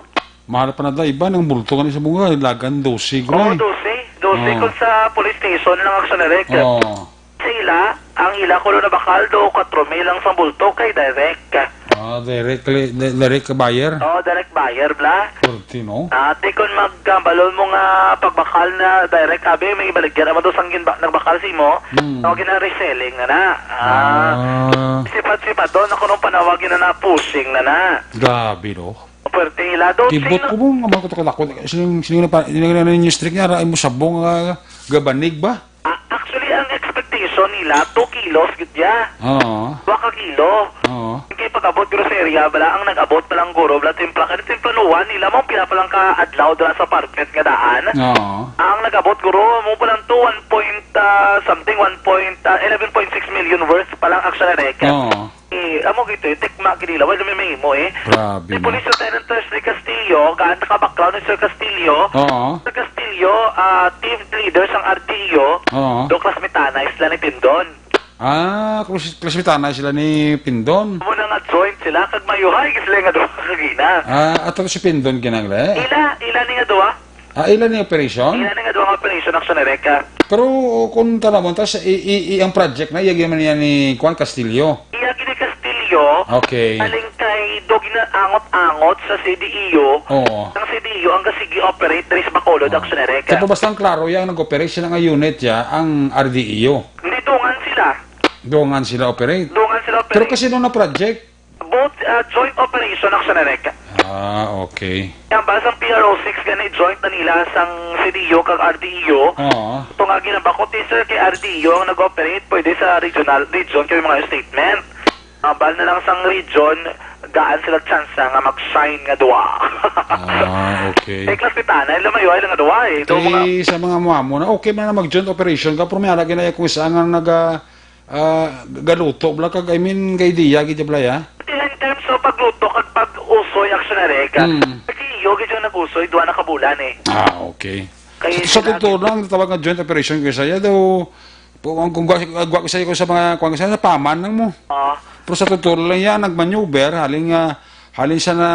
Mahal pa na da, iba nang bulto kani sa bunga, lagan dose, Oo, gray. dose. Dose Oo. kung sa police station lang ang sunarek. Oo. Sa ila, ang ila kuno na bakal do, kwatro mil lang sa bulto kay direct. Ah, direct, li-, di-, direct buyer? Oo, direct buyer, bla. Forty, no? Ate, kung magkambalon mo nga pagbakal na direct, abi, may ibaligyan naman to sang ginba-, nagbakal si mo. Hmm. No, gina-reselling na na. Ah, Ah. sipat-sipat doon, ako nung panawagin na na, pushing na na. Grabe, no? Pwerte ila doon. Kibot Sino? ko mo, nga mga kutakot ako. Siling, siling na pa, siling na ninyo strict niya, ra, mo sabong, ah, gabanig ba? Ah, actually, ang expectation nila, two kilos, gid ya. Oo. Dua ka kilo. Oo. Kay pag-abot, groceria, bala, ang nag-abot pa lang, guro, bala, timpla, kani timpla nuwan nila, mo pila pa lang ka adlaw dala sa apartment nga daan. Oo. Ang nag-abot, guro, mo pa lang to, one point, ah, something, one point, ah, eleven point six million worth pa lang, actually, Rek. Oo. Eh, amo gito, eh, tikma gid nila, wala may mahimo, eh. Grabe, Si no? Police Lieutenant Tersley Castillo, gaan ta ka background ni Sir Castillo. Oo. Sir Castillo, ah, team leader sang R T O, Oo. do classmate-anay sila ni Pindon. Ah, klas-, classmate-anay sila ni Pindon. Amo na nga joint sila, kag mayuhay gid sila nga duha kagina. Ah, ato si Pindon kinahanglan, eh? Ila, ila ni nga duha. Ah, ila ni operation? Ila ni nga duha nga operation, Action Ereka. Pero kung tanawon, tas i, i, i, ang project na, iya gyud man niya ni Juan Castillo. Iya gid ni Castillo, Okay. aling kay do ginaangot-angot sa C D E O. Oo. Ang C D E O ang kasigi operate diri sa Bacolod, Oo. Action Ereka. Pero basta ang klaro, yang nag-operate sila nga unit ya, ang R D E O. Hindi, dungan sila. Dungan sila operate. Dungan sila Pero operate. kasi nung na project? Both, ah, joint operation, Action Ereka. Ah, okay. Ang basang P R O six gani joint na nila sang C D E O kag R D E O. Oo. Ito nga ginabakot ni Sir kay R D E O ang nag-operate, pwede sa regional, region kay mga statement. Ang bal na lang sang region, gaan sila tsansa nga mag-shine nga duwa. Ah, okay. Eh, classmate-anay, lumayo ay lang nga duwa eh. Ito Kay mga sa mga muamo na, okay man na mag-joint operation ka, pero may ara gina kung isa nga naga, ah, galuto bla kag, I mean, kay idea gid bla ya. In terms of pagluto kag pag-usoy, Action Ereka, Mm. nag-iyo gid yung nag-usoy, duwa na kabulan eh. Ah, okay. Kay Sa, sa sila totoo gid- lang, tawag nga joint operation ko sa iya daw, po, ang kung gwa, gwa ko sa iyo sa mga, kung sa paman lang mo. Ah. Pero sa totoo lang yan, nag-maneuver, halin nga, halin sa na,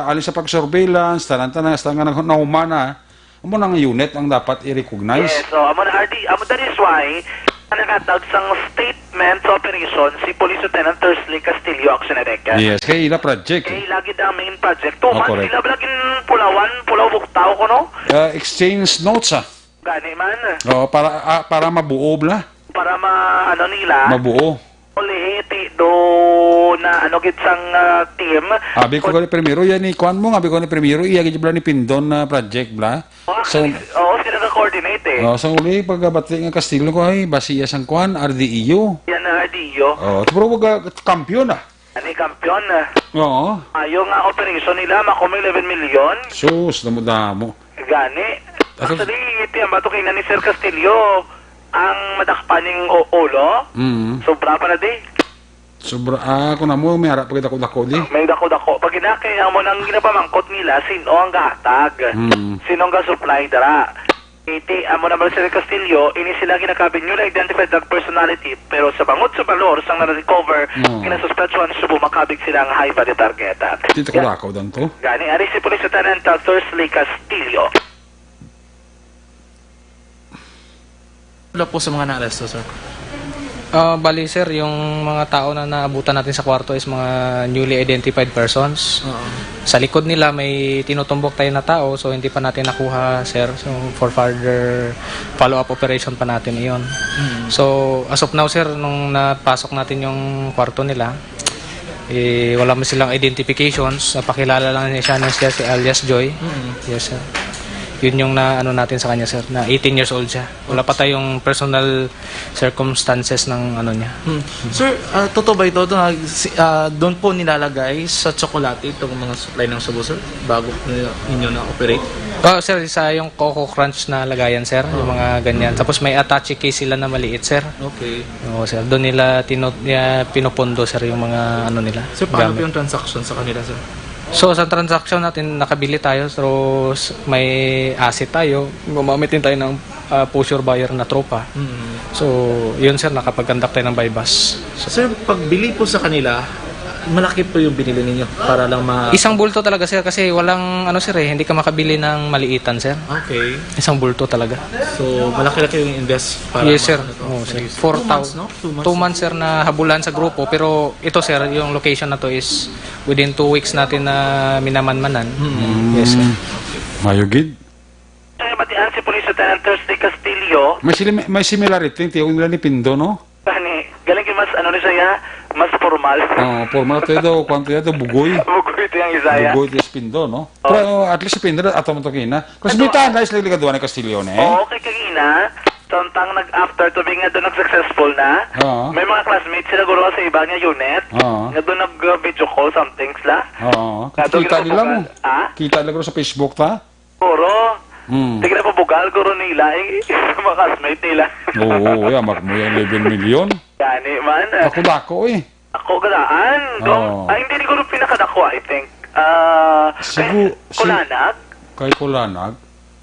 halin sa pag-surveillance, tanan-tanan, hasta nga nag-, nahuman na, amo nang unit ang dapat i-recognize. Yes, so, amo na, R D, amo, that is why, ang nakatawag sang statement sa operation, si Police Lieutenant Tersley Castillo, Action Ereka. Yes, kay ila project, Kay eh. lagi ang main project. Two Oh, months correct. sila, lagi pulawan, pulaw buktaw ko, no? Ah, exchange notes, ah. Gani man. Oo, para, ah, para mabuo bla. Para ma-, ano nila? Mabuo. Ulihiti do na ano gid sang, ah, team. Abi ko Kung gani primero, yan ni kuan mo, abi ko ni primero, iya gid bla ni Pindon na project bla. Oh, So, actually, oo, sila ka-coordinate eh. Oh, so uli, pagkabati nga Kastilyo ko, ay, basi iya sang kuan, R D E U. Yan na, R D E U. Oh, pero wag ka kampiyon ah. Ani kampiyon? Oo. Ayo nga operation nila, makumay eleven million. Sus, damo-damo. Gani. Ako Actually, iti ang bato kay ni Sir Castillo, ang madakpan ning u-, ulo. Mm. Sobra pa na di. Sobra, ah, kung amo, may ara pa gid ako dako di. May dako-dako. Pag inakay, amo nang ginapamangkot nila, sino ang gahatag? Mm. Sino ang ga-supply dara? Iti, amo naman si Castillo, ini sila ginakabig newly identified drug personality, pero sa bangod sa balor sang na-recover, Mm. kinasuspetsuhan subo makabig sila ang high value target. Dito ko Yeah. lakaw dang to. Gani, ari si Police Lieutenant, uh, Tersley Castillo. Wala po sa mga naaresto, sir. Ah, bali, sir, yung mga tao na naabutan natin sa kwarto is mga newly identified persons. Oo. Sa likod nila, may tinutumbok tayo na tao, so hindi pa natin nakuha, sir. So, for further follow-up operation pa natin iyon. Mm. So, as of now, sir, nung napasok natin yung kwarto nila, eh, wala man silang identifications. Napakilala lang niya siya na siya si alias Joy. Mm. Yes, sir. Yun yung na, ano natin sa kanya, sir, na eighteen years old siya. Wala pa tayong personal circumstances ng ano niya. Hmm. Sir, ah, totoo ba ito, ito nga, si, ah, doon po nilalagay sa tsokolate itong mga supply ng Cebu, sir? Bago po nila, ninyo na-operate? Oh, sir, isa yung Coco Crunch na lagayan, sir. Yung Oo. mga ganyan. Tapos may attache case sila na maliit, sir. Okay. Oo, sir. Doon nila tinu-, niya pinupundo, sir, yung mga ano nila, Sir, paano gamit. po yung transaction sa kanila, sir? So, sa transaction natin, nakabili tayo, so s-, may asset tayo, gumamit din tayo ng, ah, pusher buyer na tropa. Mm. So, yun, sir, nakapag-conduct tayo ng buy-bust. So, Sir, pagbili po sa kanila, malaki po yung binili ninyo para lang ma- Isang bulto talaga, sir, kasi walang, ano, sir, eh, hindi ka makabili ng maliitan, sir. Okay. Isang bulto talaga. So, malaki-laki yung invest para Yes, ma-, sir. ano to, Oo, sir. Two months, no? Two months. Two months, sir, na habulan sa grupo, pero ito, sir, yung location na to is within two weeks natin na minamanmanan. Mm. Yes, sir. Mayo gid. Ay, batian si Police Lieutenant Thursday Castillo. May sili-, may similarity ang tiyong nila ni Pindo, no? Gani, galing kay mas, ano ni siya, mas formal. Oo, formal to ito, kwanto ito, bugoy. Bugoy ito yung isa, ya. Bugoy ito si Pindo, no? Oo. Pero at least si Pindo, ato mo to kina. Kasi Ito, may tanay sila ligado ni Castillo, eh. Oo, kay kagina, samtang nag-after to be nga doon nag-successful na, Oo. may mga classmates sila guro sa iba nga unit, Oo. nga doon nag-video call, something sila. Oo. Nga doon Kita nila mo. ginabubugan. Ah? Kita nila guro sa Facebook, ta? Guro. Hmm. Sige na pabugal, guro nila, eh. Mga classmate nila. Oo, yeah, mak-, mo yung eleven million. Gani man. Ako dako, eh. Ako galaan. Oo. Ay, hindi, siguro pinakadako, I think. Ah, kay Sigu-, si-, Kulanag? Kay Kulanag?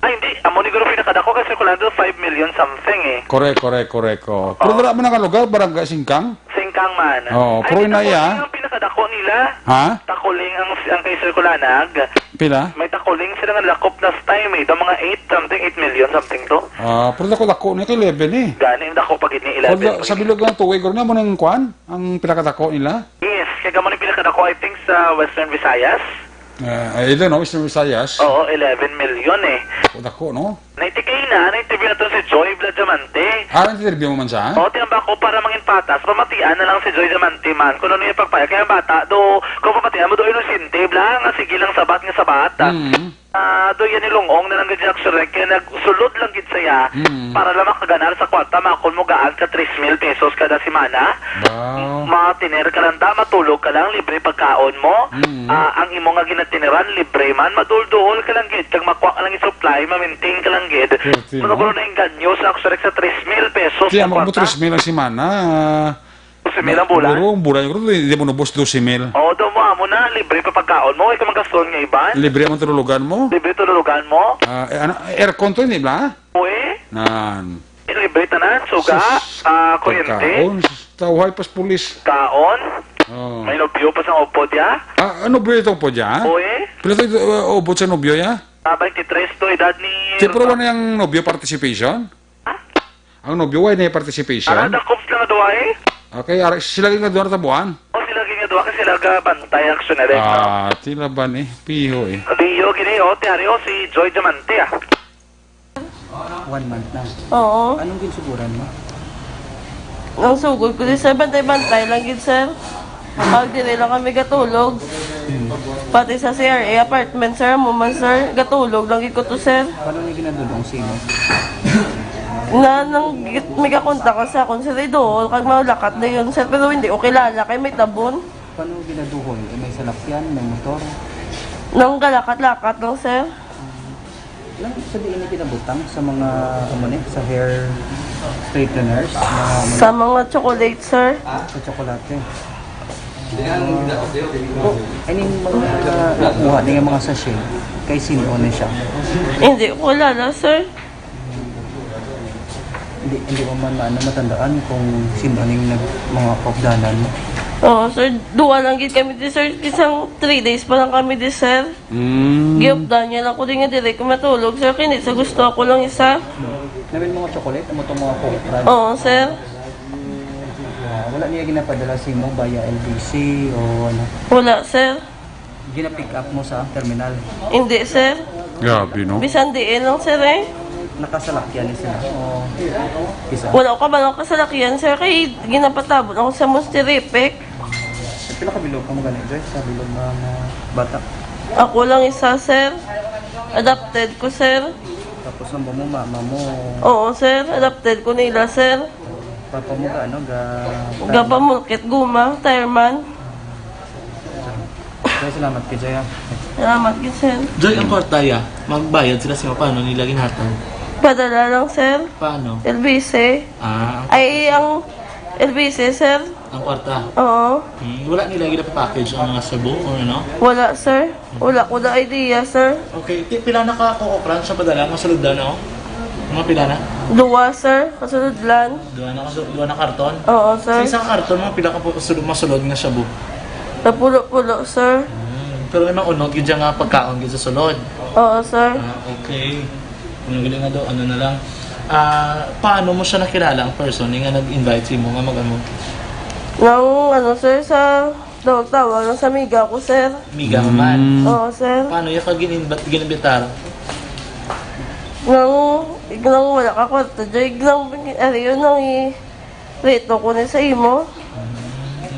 Ay, hindi. Amo ni siguro pinakadako kay Sir Kulanag, five million something eh. Correct, correct, correct, oh. Pero Oo. Wala man nakalugar, Barangay Singkang? Singkang man. Oo, Ay, pero hindi, inaya. Takuling ang pinakadako nila. Ha? Takuling ang, ang kay Sir Kulanag. Pila? May Takuling sila nga lakop last time eh. Daw mga eight something, eight million something to. Ah, pero dako-dako ni kay eleven eh. Gani, ang dako pa gid ni eleven. Pero sa bilog nga tuig, guro na mo nang kuan? Ang pinakadako nila? Yes, kay kamo ni pinakadako, I think, sa Western Visayas. Ah, I don't know, Western Visayas. Oo, eleven million eh. Dako-dako, no? Naitikay na, na-interview naton si Joy Bla Diamante. Ah, interview mo man siya? Oo, tiyamba ko para mangin patas, pamatian na lang si Joy Diamante man. Kung ano yung pagpaya, kaya ang bata, do, kung pamatian mo, do inosente, bla, nga sige lang sabat nga sabat. Mm. Ah, do yan ilungong na lang gid siya, actually, kaya nagsulod lang gid siya Mm. para lang makaganar sa kwarta, makon mo gaan ka tres mil pesos kada semana. Wow. Matiner ka lang da, matulog ka lang, libre pagkaon mo. Mm. Ah, ang imo nga ginatiniran, libre man, madulduhol ka lang gid, kag makuha ka lang i-supply, ma-maintain ka lang gid. Healthy, no? Pero kung nainganyo sa, actually, sa tres mil pesos Kaya sa mo, kwarta. Tres mil ang semana. Doce mil ang bulan? Siguro, ang bulan, siguro, di, di mo nubos doce mil. Oo, daw mo, amo na, libre pa pagkaon mo, ikaw magastuhon nga iban. Libre ang tululugan mo. Libre tululugan mo. Ah, eh, ano, aircon to, hindi ba? Uy. Nan. Libre tanan, suga, Sus, ah, kuryente. Pagkaon, tawhay pas pulis. Kaon. Oh. May nobyo pa sa upod, ya? Ah, ano ba ito po dyan? Uy. Pila to, uh, ubod sa nobyo, ya? Ah, twenty-three to edad ni Ti, pero Rosa. Wala yung nobyo participation? Ha? Ang nobyo, wala na yung participation? Ara, dakop sila nga duha eh. Okay, ara, sila yung nga duha tabuan? O, sila yung nga duha kasi sila ka bantay ang sunod, no? Ah, tila ba ni? Piho eh. Piho, gini, o, tiyari, o, si Joy Diamante, ah. One month na. Oo. Anong ginsuguran mo? Ang sugod ko, di, sir, bantay-bantay lang gid, sir. Pag dili lang kami gatulog. Hmm. Pati sa C R A apartment, sir, mo man, sir, gatulog lang gid ko to, sir. Paano niya ginadulong sa imo? Na, nang git-, may kakontak ko sa akon, sir, idool, kag malakat na yun, sir, pero hindi ko kilala, kay may tabon. Paano ginaduhol? Eh, may salakyan, may motor? Nang galakat-lakat lang, sir. Nang sa diin ni kinabutang sa mga, ano ni, sa hair straighteners, mga, mga Sa mga chocolate, sir. Sa tsokolate. Oh, I mean, mga nakuha niya mga sachet, kay sino ni siya? Hindi ko kilala, sir. Hindi, hindi mo man maano matandaan kung sino ning nag-, mga kaupdanan mo? Oo, sir. Duwa lang gid kami di, sir. Isang three days pa lang kami di, sir. Mm. Giupdan niya lang ko di nga dili ko matulog, sir. Kini sa gusto ako lang isa. Namin mga chocolate, amo tong mga Coke brand? Oo, sir. Ah, wala niya ginapadala sa imo via L B C o ano? Wala, sir. Gina-pick up mo sa terminal? Hindi, sir. Grabe, no? Bisan diin lang, sir, eh. Nakasalakyan ni sila o isa? Wala ko kabalo kasalakyan, sir, kay ginapatabon ako sa Mustiripik. Pila ka bilog ka mo gani, Joy, sa bilog nga mga bata? Ako lang isa, sir. Adopted ko, sir. Tapos ang mo, mama mo? Oo, sir. Adopted ko nila, sir. Papa mo ga, ano, ga- Gapamulkit guma, tireman. Joy, salamat ka, Joy, ah. Salamat gid, sir. Joy, ang kwarta, ya, magbayad sila sa imo, paano nila ginhatag? Padala lang, sir. Paano? L B C. Ah, ang Ay, ang L B C, sir. Ang kwarta? Oo. Hmm, wala nila ginapapackage ang mga shabu o ano? Wala, sir. Wala ko na idea, sir. Okay, ti-, pila na ka Coco Crunch sa padala, masulod na, no? Mga pila na? Duwa, sir. Kasulod lang. Duwa na kasu-, duwa na karton? Oo, sir. Sa isang karton, mga pila ka po kasulod, masulod nga shabu? Napulo-pulo, sir. Hmm, pero may mga unod gid siya nga pagkaon gid sa sulod? Oo, sir. Ah, okay. Ano gali nga daw, ano na lang. Ah, paano mo siya nakilala ang person nga nag-invite sa imo nga mag-ano? Nang ano, sir, sa tawag-tawag lang sa amiga ko, sir. Amiga mo man? Mm. Oo, sir. Paano yung ka gin-inv-, gin-imbitar? Nang, nang wala ka kwarta, Joy, nang, ano yun, nang i-, Rito ko ni sa imo.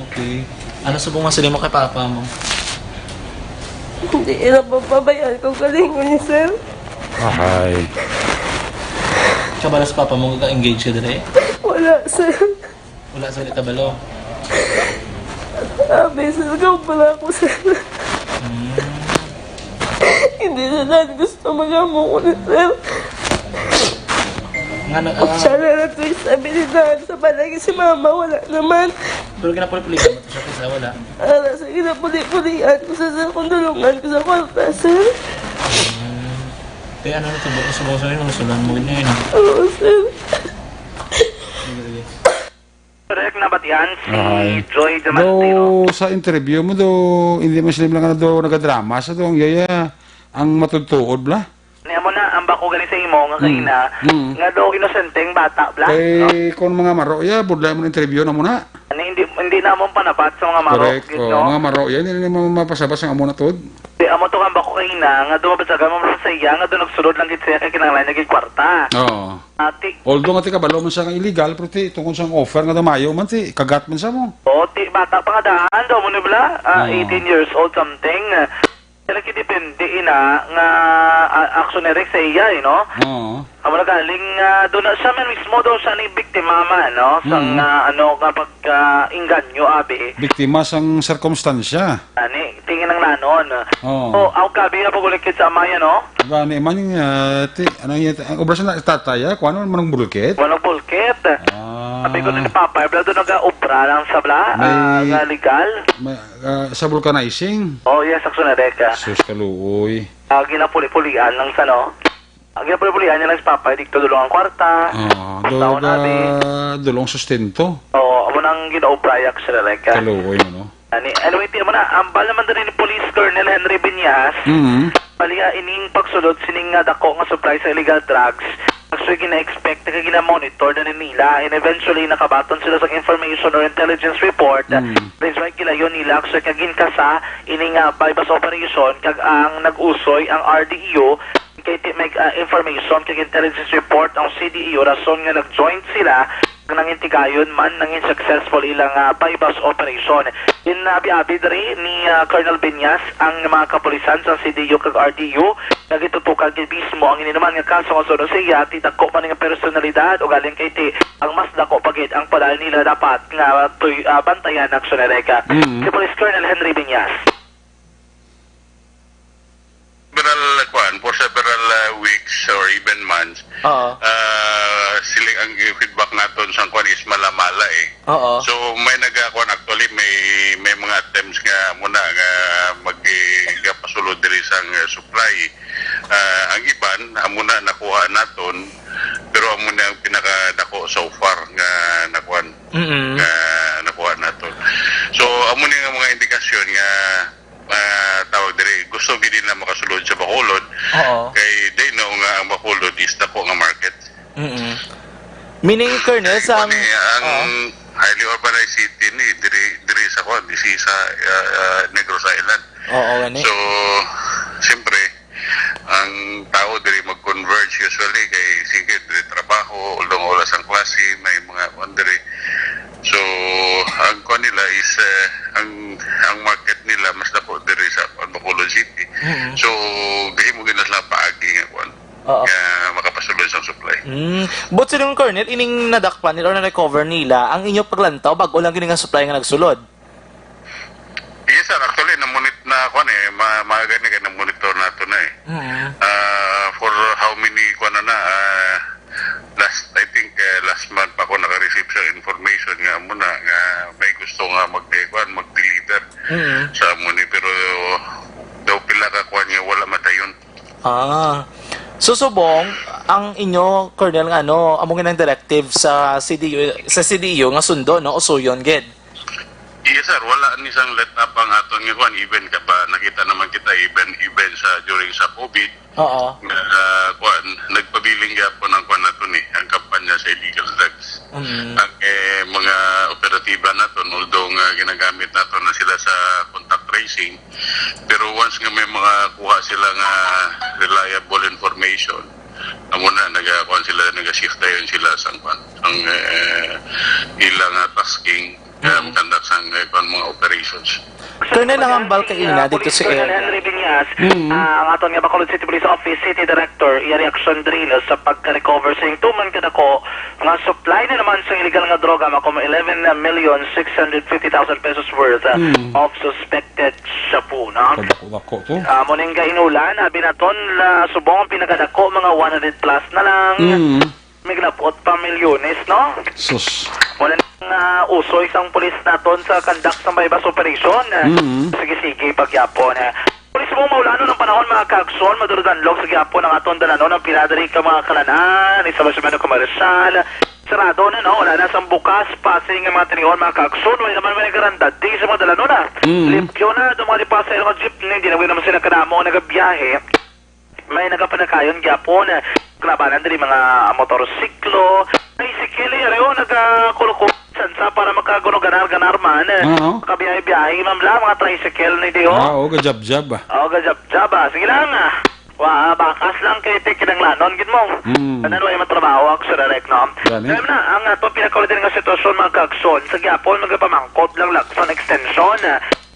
Okay. Ano subong masiling mo kay papa mo? Hindi ila papabayaan kung kalingon ni sir. Ahay. Kabalo sa papa mo nga engage ka dire? Wala, sir. Wala sa kabalo? Sabi, sir, ikaw pala ako, sir. Hmm. Hindi na lang gusto mag-amo ko ni sir. Nga nag-, ah, Siya na lang to, sabi ni Dan. Sa balay si mama, wala naman. Pero kinapuli-pulihan mo to siya kaysa wala. Ala, sa kinapuli-pulihan ko sa, sa kung dulungan ko sa kwarta, sir. Hmm. Te, ano na to? Bukas sa bukas na yun, sulan mo yun eh. Oo, sir. Sige, sige. Correct, nabatian si Ay. Joy Damasceno. Daw sa interview mo, daw, hindi man sila lang, ano, daw nagadrama sa daw ang yaya, ang matutuod bla? Ni amo na, ang bako gani sa imo nga Mm. kaina, Mm. nga daw inosenteng bata bla, no? Kay kung mga maro ya, budlay mo interview na muna. Ani, hindi, hindi na among panapat sa mga maro, Correct. gid, Oh, no? Mga maro ya, hindi na mo mapasabas ang amo na tuod. Di, amo to nga bako kaina, nga daw mabasagan mo sa iya, nga daw nagsulod lang gid siya kay kinahanglan niya gid kwarta. Oo. Ati. Although nga ti kabalo man siya nga illegal, pero ti, tungkol sa offer nga damayo man ti, kagat man sa mo. O, ti, bata pa nga daan daw mo ni bla, ah, Oo. eighteen years old something. Sila kidepende ina nga, ah, action direct sa iya, eh, no? Oo. Amo na galing, ah, doon na siya man mismo daw siya ni biktima man, no? Sang, Mm. ah, ano, nga pag, ah, inganyo, abi. Biktima sang sirkumstansya. Ani, tingin ang lanon. Oo. O, aw, kabi na pag-ulikid sa amaya, no? Gani man, ah, ti-, ano yun, ang obra sa na-, tatay, ah, kung ano, manong bulkit? Manong bulkit. Ah. Sabi ko na ni Papa, bla, doon nag-obra lang sa bla, May, ah, nga legal. may, ah, sa vulcanizing? Oh, yes, action direct. Sus, kaluoy. Ah, ginapuli-pulian lang sa, no? Ang ginapuli-pulian niya lang si Papa, dito dulong ang kwarta. Ah, Tapos dulong naon, abi. ka, dulong sustento. Oo, amo nang ginaobra ya, action direct. Kaluoy mo, no? Ani, anyway, ti mo na, ambal naman din ni Police Colonel Henry Binyas, Mm. baliha ining pagsulod sining nga dako nga supply sa illegal drugs. Actually, gina-expect na gina-monitor na ni nila, and eventually nakabaton sila sa information or intelligence report. Mm. That's why gilayon nila actually kag ginkasa ining, ah, buy-bust operation, kag ang nag-usoy ang R D E O, kay ti-, may, ah, information kag intelligence report ang C D E O, rason nga nag-joint sila, nangintigayon man nangin successful ilang, ah, buy-bust operation. Ginabi-abi diri ni, ah, Colonel Binyas ang mga kapulisan sa C D E O kag R D E O nga gitutukan gid mismo ang ininuman nga kaso nga suno sa iya ti dako man nga personalidad, ugaling kay ti ang mas dako pa gid ang padayon nila dapat nga tuy-, ah, bantayan, action direct. Mm. Si Police Colonel Henry Binyas. Several, kuwan, for several, uh, weeks or even months, Oo. uh, sila ang feedback naton sa kuwan is mala-mala eh. Oo. So, may nagakuwan, actually, may, may mga attempts nga muna nga mag-, gapasulod diri sa, uh, supply. Uh, ang iban, amo na nakuha naton, pero amo na ang pinakadako so far nga nakuwan, Mm-mm. nga nakuha naton. So, amo ni nga mga indikasyon nga ah, tawag diri, gusto gid nila makasulod sa Bacolod. Oo. Kay they know nga ang Bacolod is dako nga market. Mm-mm. Meaning, Colonel, sa Kani, ang Oo. highly urbanized city ni diri, diri sa kuan, diri sa, ah, ah, Negros Island. Oo, gani. So, siyempre, ang tao diri mag-converge usually kay sige diri trabaho, although wala sang klase, may mga kuan diri. So, ang kuan nila is, eh, ang, ang market nila mas dako diri sa kuan, Bacolod City. Mm. So, gahimo gid na sila paagi nga kuan, Oo. nga makapasulod sang supply. Mm. But siling Colonel, ining nadakpan nila or na-recover nila, ang inyo paglantaw, bag-o lang gini nga supply nga nagsulod? Yes, sir. Actually, namonit-, na, kuwan eh, ma-, maaga ni kay namonitor nato na eh. Mm. Ah, for how many, kuwan na na, ah, last, I think, eh, last month pa ako naka-receive sa information nga amo na, nga may gusto nga mag-, eh, kuwan, mag-deliver Mm. sa amo ni, pero daw pila ka kuwan nga wala madayon. Ah. So, subong, ang inyo, Colonel, nga, ano, amo nga nang directive sa C D U, sa C D U nga sundo, no? Usuyon gid. Yes, sir. Wala ni sang let up ang aton nga kuan. Even ka pa, nakita naman kita, even, even sa, during sa COVID, Oo. nga, ah, kuan, nagpabiling gyapon ang kuan nato ni, ang kampanya sa illegal drugs. Mm. Ang, eh, mga operatiba naton, although nga ginagamit nato na sila sa contact tracing, pero once nga may mga kuha sila nga reliable information, amo na, nagakuan sila, naga-shift dayon sila sang kuan, ang, eh, ila nga tasking, um, Mm. conduct sang, eh, kuan, mga operations. Colonel, ang ambal kaina dito sa Colonel area. Henry Binyas, Mm. ah, ang aton nga Bacolod City Police Office City Director, iya reaksyon diri sa pagka-recover sa tuman kadako nga supply na naman sa illegal nga droga, makumo eleven million six hundred fifty thousand pesos worth, ah, Mm. of suspected shabu, no? Kadako-dako to. Ah, mo ning kainulan, ah, binaton na subong ang pinakadako, mga one hundred plus na lang. Mm. May labot pa milyones, no? Sus. Wala nang, ah, usoy sang pulis naton sa conduct sang buy-bust operation. Mm. Sige-sige, pagyapon. Pulis mo maulanon ang panahon, mga kaagsoon, maduruganlog sa gihapon ang aton dalanon ang pila diri ka mga kalanan, establishmento komersyal. Sarado na, no? Wala na sang bukas, pasing ang mga tinion, mga kaagsoon, wala naman may nagarandati sa mga dalanon, ah. Mm. Limpyo na, itong mga dipasa, yung mga jeepney, di na naman sila kadamo ang nagabiyahe. May nagapanakayon gyapon. Kalabanan diri mga motorsiklo, tricycle, yari, oh, nagakulukul. Sansa para makaguno ganar-ganar man. Oo. Makabiyahe-biyahe, ma'am, la, mga tricycle ni Dio. Ah, oo, gajab-jab, ah. Oo, gajab-jab, ah. Sige lang, ah. Wa, bakas lang kay ti kinanglanon, gid mo. Hmm. Ano, way matrabaho ang sa direct, no? Gani. Alam na, ang ato pinakauli din nga sitwasyon, mga kaagsoon, sa gihapon, magpamangkot lang, Lacson Extension.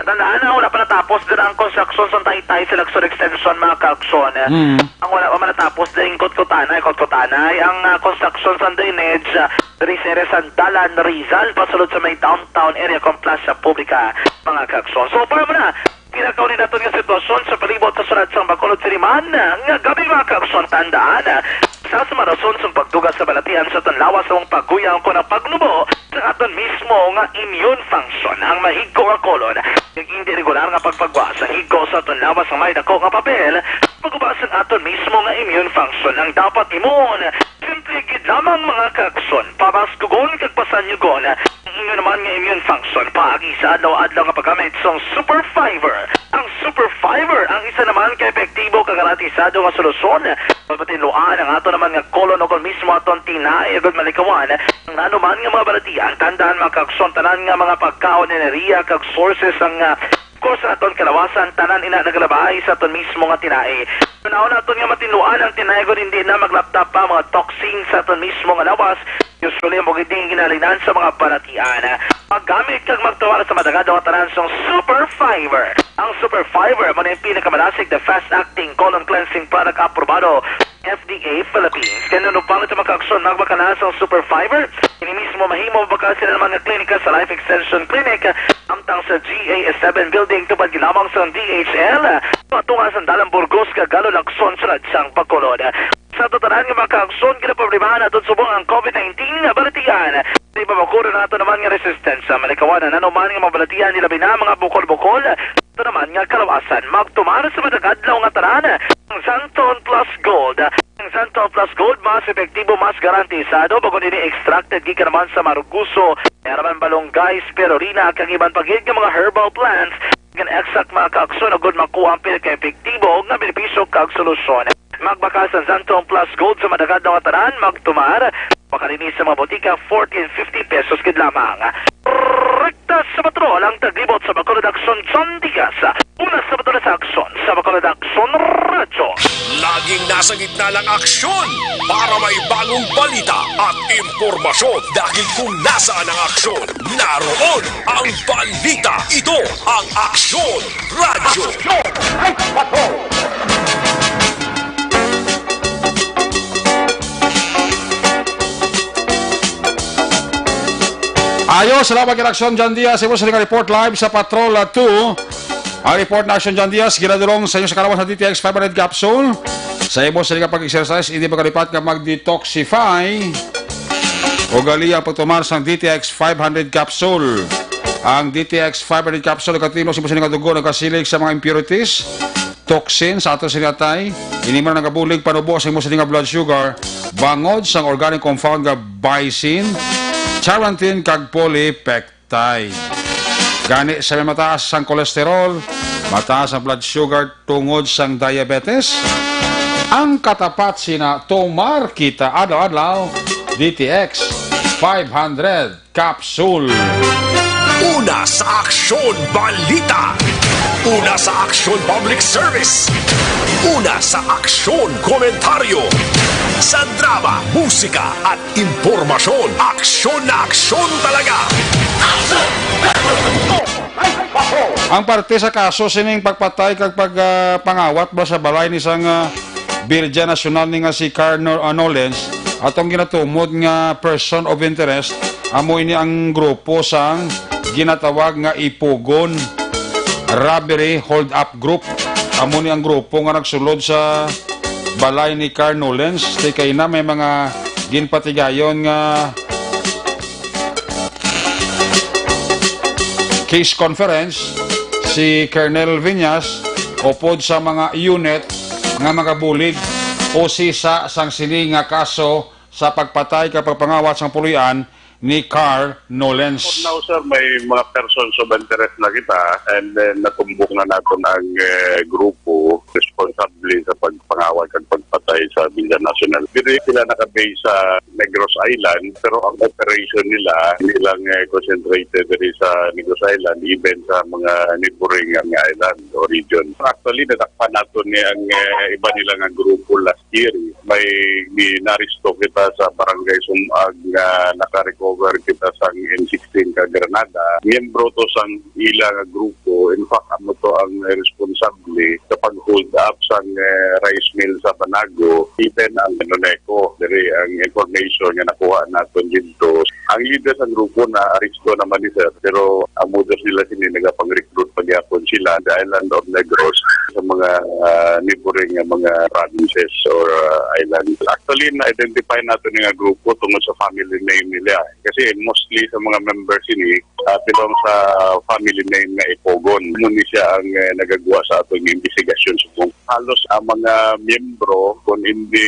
Tandaan na, wala pa natapos din ang construction sa Taytay sa Lacson Extension, mga kaagsoon. Mm. Ang wala pa man natapos din, Kutkutanay, Kutkutanay, ang, ah, construction sa drainage, ah, diri sa area sa Dalan Rizal, pasulod sa may downtown area kung Plaza Publica, mga kaagsoon. So, para mo na, pinakauli naton nga sitwasyon sa palibot sa syudad sang Bacolod City man, ah, nga gabi, mga kaagsoon, tandaan, ah, sa, sa mga rason sang pagduga sa balatian sa aton lawas sa mga pagguyaw kon ang pagnubo sa aton mismo nga immune function ang mahigko nga kolon. Kag hindi regular nga pagpagwa sa higko sa aton lawas nga may dako nga papel, pagguba sa aton mismo nga immune function ang dapat himuon. Simple gid lamang, mga kaagsoon, pabaskugon kag pasanyugon ang inyo naman nga immune function paagi sa adlaw-adlaw nga paggamit sang Super Fiber. Ang Super Fiber ang isa naman ka epektibo kag garantisado nga solusyon. Pagpatinluan ang ato naman nga kolon o kon mismo aton tinai agud malikawan ang nanuman nga mga balatian. Tandaan, mga kaagsoon, tanan nga mga pagkaon, enerhiya kag sources ang, ah, of course, sa aton kalawasan, tanan ina nagalabay sa aton mismo nga tinai. Panahon naton nga matinluan ang tinai agud hindi na maglaptap pa mga toxin sa aton mismo nga lawas. Usually, ang bukid din ginalinan sa mga balatian. Maggamit kag magtuwar sa madagado nga tanan sang Super Fiber. Ang Super Fiber mo na yung pinakamalasig na fast-acting colon cleansing product aprobado F D A Philippines. Kaya nung pangit sa mga kaagsoon, magbakal na sang Super Fiber. Ini mismo mahimo bakal sila naman nga klinika sa Life Extension Clinic, amtang sa G A S seven Building, tupad lamang sa D H L, patunga sa Dalan Burgos, Kagalo, Lacson, sa Ladsang, Bacolod. Sa tanan nga mga kaagsoon, ginaproblemahan naton subong ang COVID nineteen nga balatian. Di ba, makuro nato naman nga resistensya, malikawan na nanuman nga mabalatian nila bina mga bukol-bukol. Ito naman nga kalawasan, magtumar sa matag adlaw nga tanan. Ang Xanthone Plus Gold. Ang Xanthone Plus Gold, mas epektibo, mas garantisado, bag-o ini extracted gikan naman sa maruguso, may araman balunggay, spirulina, kag iban pa gid nga mga herbal plants. Kan exact, mga kaagsoon, agud makuha ang pinaka-epektibo nga benepisyo kag solusyon. Magbakal sa Xanthone Plus Gold sa madagad nga tanan, magtumar. Makanini sa mga botika, forty and fifty pesos gid lamang. Rekta sa patrol ang taglibot sa Bacolod Aksyon, John Diaz. Una sa patrol sa aksyon sa Bacolod Aksyon Radyo. Laging nasa gitna ng aksyon para may bagong balita at impormasyon. Dahil kung nasaan ang aksyon, naroon ang balita. Ito ang Aksyon Radyo. Ayo, salamat kay Aksyon John Diaz. Imo sa nga report live sa Patrol, ah, two. Ang report na Aksyon John Diaz, ginadulong sa inyo sa kalawas sa D T X five hundred capsule. Sa imo sa nga pag-exercise, hindi magkalipat nga mag-detoxify. Ugali ang pagtumar sang D T X five hundred capsule. Ang D T X five hundred capsule nagkatino sa imo sa nga dugo, nagkasilig sa mga impurities, toxin sa ato sa atay. Ini man nagabulig panubo sa imo sa nga blood sugar, bangod sang organic compound nga bison, charantin kag polypectide. Tay. Gani sa may mataas sang kolesterol, mataas ang blood sugar tungod sang diabetes, ang katapat sina tumar kita adlaw-adlaw, D T X five hundred capsule. Una sa aksyon, balita. Una sa aksyon, public service. Una sa aksyon, komentaryo. Sa drama, musika, at impormasyon, aksyon na aksyon talaga. Ang parte sa kaso sining pagpatay kag pag, ah, pangawat ba sa balay ni sang, ah, Birja Nasyonal ni nga si Carnor, ah, Nolens, atong ginatumod nga person of interest, amo ini ang grupo sang ginatawag nga Ipugon Robbery Hold Up Group. Amo ni ang grupo nga nagsulod sa balay ni Carl Nolens, kay kaina may mga ginpatigayon nga case conference si Colonel Viñas upod sa mga unit nga magabulig usisa sang sini nga kaso sa pagpatay kag pagpangawat sang puloy-an ni Carl Nolens. For now, sir, may mga persons of interest na kita, and then natumbok na naton ang, eh, grupo responsable sa pagpangawat kag pagpatay sa Villa Nacional. Diri sila naka-base sa Negros Island, pero ang operation nila, nilang, eh, concentrated diri sa Negros Island, even sa mga neighboring nga island o region. Actually, nadakpan nato ni ang, eh, iba nila nga grupo last year. May ginaresto kita sa Barangay Sumag nga naka-recover kita sang M sixteen ka granada. Miyembro to sang ila nga grupo. In fact, amo to ang responsable sa pag-hold up sang, eh, rice mill sa Banago, even ang Noneco. Diri ang information nga nakuha naton dito. Ang leader sang grupo na aresto naman ni sir, pero ang modus nila sini nagapang-recruit pa gyapon sila sa island of Negros sa mga, ah, neighboring nga mga provinces or, ah, islands. Actually, na-identify nato ni nga grupo tungod sa family name nila. Kasi mostly sa mga members ini, ah, belong sa family name nga Ipogon. Amo ni siya ang, eh, nagagwa sa atong investigasyon subong. Halos ang mga miyembro, kung hindi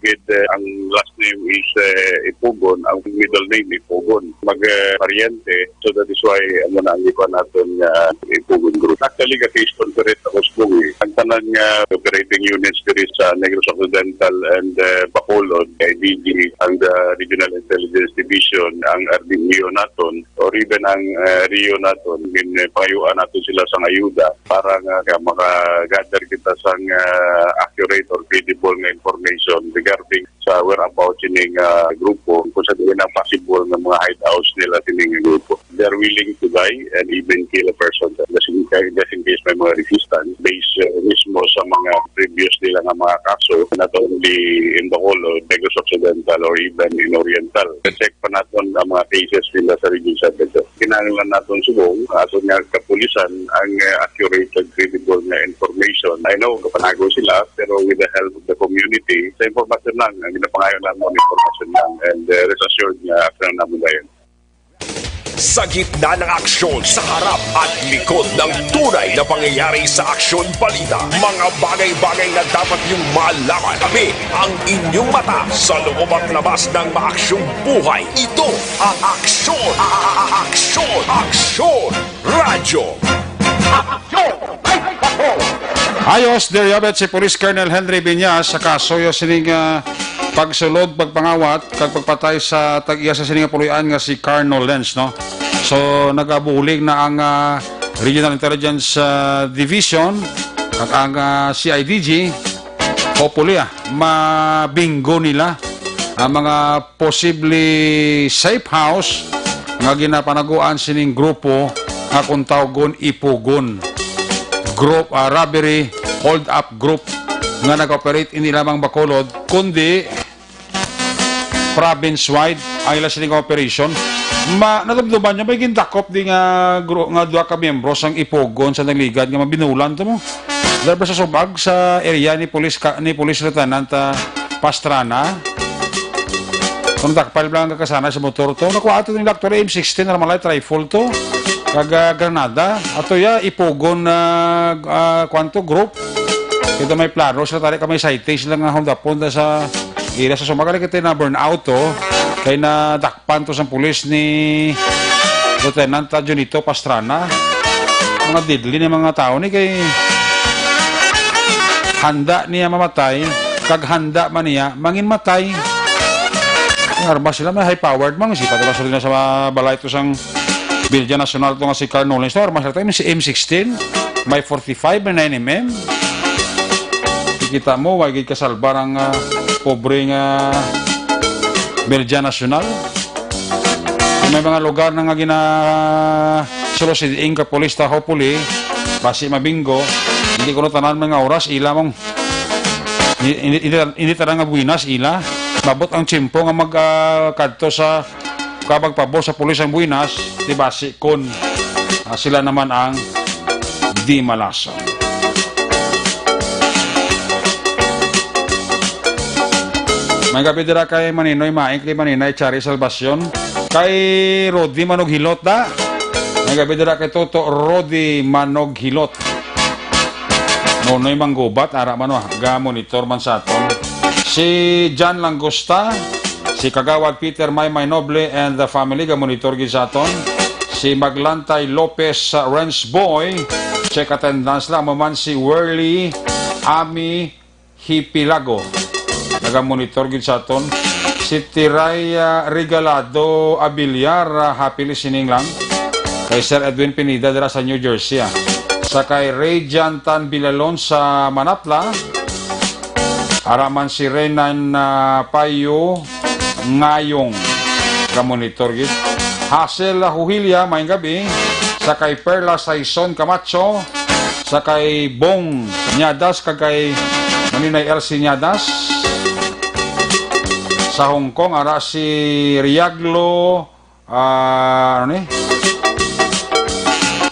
gid, eh, ang last name is, eh, Ipugon, ang middle name Ipugon. Mag, eh, paryente. So that is why amo na ang iba naton nga Ipugon group. Actually, ga-case conference ako subong, eh. Ang tanan nga operating units diri sa Negros Occidental and, eh, Bacolod, I D G, ang the Regional Intelligence Division, ang R D E O naton, or even ang, eh, rio naton, gin-, eh, pangayuan naton sila sang ayuda para nga, nga maka-gather kita sang, eh, accurate or credible nga information regarding sa whereabouts sining, ah, grupo, kung sa diin ang possible nga mga hideouts nila sining grupo. They are willing to die and even kill a person, just in, just in case may mga resistance, based, uh, mismo sa mga previous nila nga mga kaso, not only in Bacolod, Negros Occidental, or even in Oriental. Check pa naton ang mga cases nila sa Region seven. Kinahanglan naton subong, aton nga kapulisan, ang, uh, accurate and credible nga information. I know, kapanago sila, pero with the help of the community, sa impormasyon lang, ang ginapangayo namon, impormasyon lang, and, uh, rest assured nga aksyon namon dayon. Sa gitna ng aksyon, sa harap at likod ng tunay na pangyayari sa Aksyon Balita, mga bagay-bagay na dapat niyong malaman. Kami ang inyong mata sa loob at labas ng maaksyong buhay. Ito ang Aksyon, a-, a-, a-, Aksyon, Aksyon Radyo. Ayos, there you have it, si Police Colonel Henry Viñas sa kaso yo sining, ah, pagsulod, pagpangawat, kag pagpatay sa tag-iya sa sini nga puloy-an nga si Carl Nolens, no? So, nagabulig na ang, ah, Regional Intelligence, ah, Division at ang, ah, C I D G. Hopefully, ah, mabingo nila ang mga posible safe house nga ginapanaguan sining grupo nga kung tawgon Ipugon group, ah, robbery hold-up group nga nag-operate hindi lamang Bacolod, kundi province-wide ang ila sining operation. Ma-, nadumduman niyo, may gindakop di nga gru-, nga duha ka miyembro sang Ipugon sa nagligad nga mabinulan to mo. Dahil sa Subag, sa area ni Police Ka-, ni Police Lieutenant, ah, Pastrana. Kung dakpal lang ang kakasanay sa motor to, nakuha to nila actually M sixteen, normal light rifle to. Kag, ah, granada. Ato ya, Ipugon, ah, ah, kwanto group. Kita may plano sila, tali ka may sightings lang nga Honda Ponda sa area sa Subag. Kaya kita na burn out to. Kay na pan to sang pulis ni Lieutenant Junito Pastrana. Mga deadly ni mga tao ni kay handa niya mamatay, kag handa man niya mangin matay. Ang armas sila may high powered man, sipa diba sa, sa balay to sang Bilya Nacional to nga si Carl Nolens. Armas sila to, M sixteen, may forty-five, may nine M M. Kita mo, way gid kasalbar ang, ah, pobre nga Bilya Nacional. May mga lugar na nga gina-, sulusiding ka pulis ta, hopefully, basi mabingo. Hindi ko na tanan mga oras, ila mong, hindi, hindi, hindi tanan nga buwinas, ila. Mabot ang tiyempo nga mag, ah, kadto sa, ka magpabor sa pulis ang buwinas, di basi kun, ah, sila naman ang di malason. Maayong gabi dira kay Maninoy Maing, kay Maninay Chari Salvacion, kay Rodi Manoghilot da. Maayong gabi dira kay Toto Rodi Manoghilot. Nonoy Manggubat, ara man, wa, ga-monitor man sa aton. Si John Langosta, si Kagawad Peter Maymay Noble and the family, ga-monitor gid sa aton. Si Maglantay Lopez, uh, Renz Boy, check attendance lang. Amo man si Worley Ami Hipilago, naga-monitor gid sa aton. Si Tiray, ah, Regalado Abiliar, ah, happy listening lang. Kay Sir Edwin Pineda dira sa New Jersey, ah. Sa kay Ray Jantan Bilalon sa Manatla. Ara man si Renan, ah, Payo Ngayong, ga-monitor gid. Hazel Huhilia, maayong gabi. Sa kay Perla Saison Camacho, sa kay Bong Ñadas, kag kay Maninay Elsie Ñadas. Sa Hong Kong, ara si Riaglo, ah, ano ni?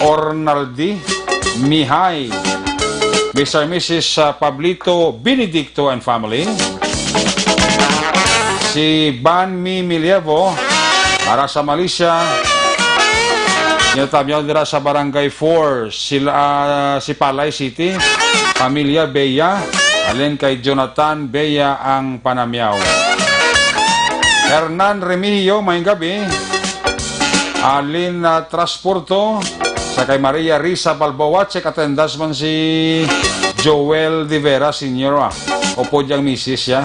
Ornaldi Mihay, Mister and Missus, ah, Pablito Benedicto and family. Si Banmi Milievo, ara sa Malaysia. Ginatamyaw dira sa Barangay four, sila, ah, si Palay City, Pamilya Bea, alin kay Jonathan Bea ang panamyaw. Hernan Remigio, maayong gabi. Alin, ah, Transporto, sa kay Maria Risa Balboa, check attendance man si Joel De Vera Senior, ah. Upod yang misis siya.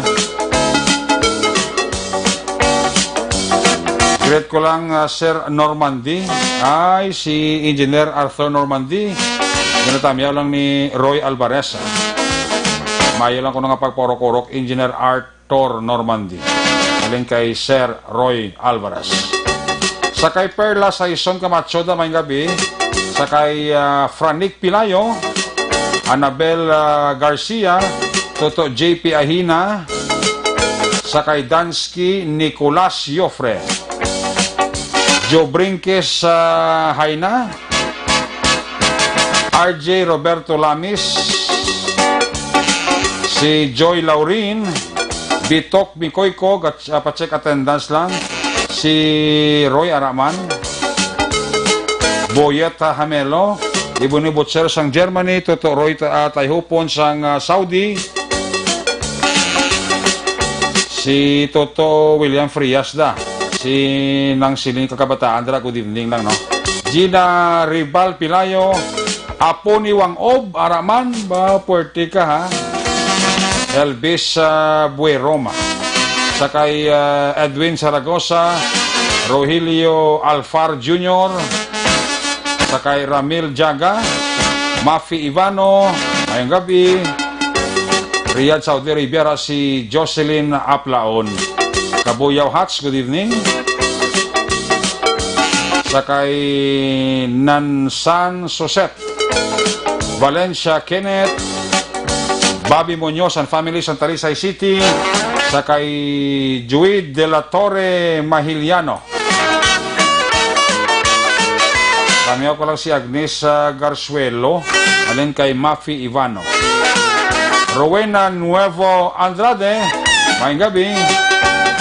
Greet ko lang, ah, Sir Normandy. Ay, si Engineer Arthur Normandy. Ginatamyaw lang ni Roy Alvarez, ah. Mayo lang ko nga pagpaurok-urok, Engineer Arthur Normandy. Alin kay Sir Roy Alvarez. Sa kay Perla Saison Camacho da, maayong gabi. Sa kay, ah, Franik Pilayo, Annabel, ah, Garcia, Toto J P Ahina, sa kay Dansky Nicolas Yofre, Joe Brinques, ah, Haina, R J Roberto Lamis, si Joy Laurin, Bitok Mikoyko, gat-, ah, pa-check attendance lang, si Roy Araman, Boyet Hamelo, Ibon ni Butcher sang Germany, Toto Roy Ta-, ah, Tayhupon sang, ah, Saudi, si Toto William Frias da, si Nang Siling Kakabataan dira, good evening lang, no? Gina Rival Pilayo, apo ni Wang Ob, ara man, ba, puwerte ka, ha? Elvis, ah, Bueroma. Sa kay, ah, Edwin Zaragoza, Rogelio Alfar Junior, sa kay Ramil Jaga, Mafi Ivano, maayong gabi. Riyadh, Saudi Arabia, ra si Jocelyn Aplaon. Kabuyaw Hats, good evening. Sa kay Nansan Suset, Valencia Kenneth, Bobby Muñoz and family, Santa Talisay City, sa kay Juid de la Torre Mahiliano. Kamyaw ko lang si Agnes, ah, Garzuelo, alin kay Mafi Ivano. Rowena Nuevo Andrade, maayong gabi.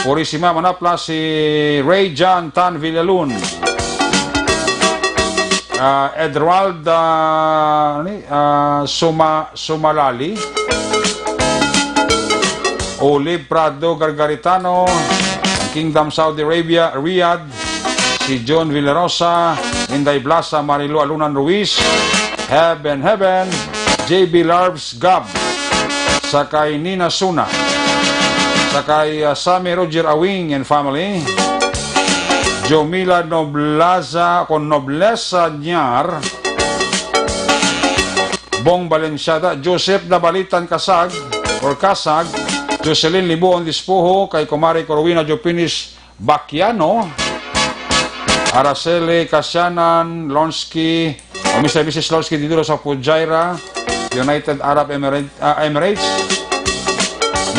Purisima Manapla, si Ray John Tan Villalun. Ah, Edward, ah, ano ni? Ah, Suma-, Sumalali. Olive Prado Gargaritano, Kingdom Saudi Arabia, Riyadh. Si John Villarosa, Inday Blasa, Marilu Alunan Ruiz, Heaven, Heaven, J B Larbs Gab, sa kay Nina Suna, sa kay, ah, Sammy Roger Awing and family, Jomila Noblaza, kon Noblesa Nyar, Bong Balenciaga, Joseph Nabalitan Kasag, or Kasag, Jocelyn Libuon Dispuho, kay Kumari Corwina Jopinis Bakiano, Araceli Kasianan Lonsky, o Mister and Missus Lonsky, dito sa Fujairah, United Arab Emirates, ah, Emirates.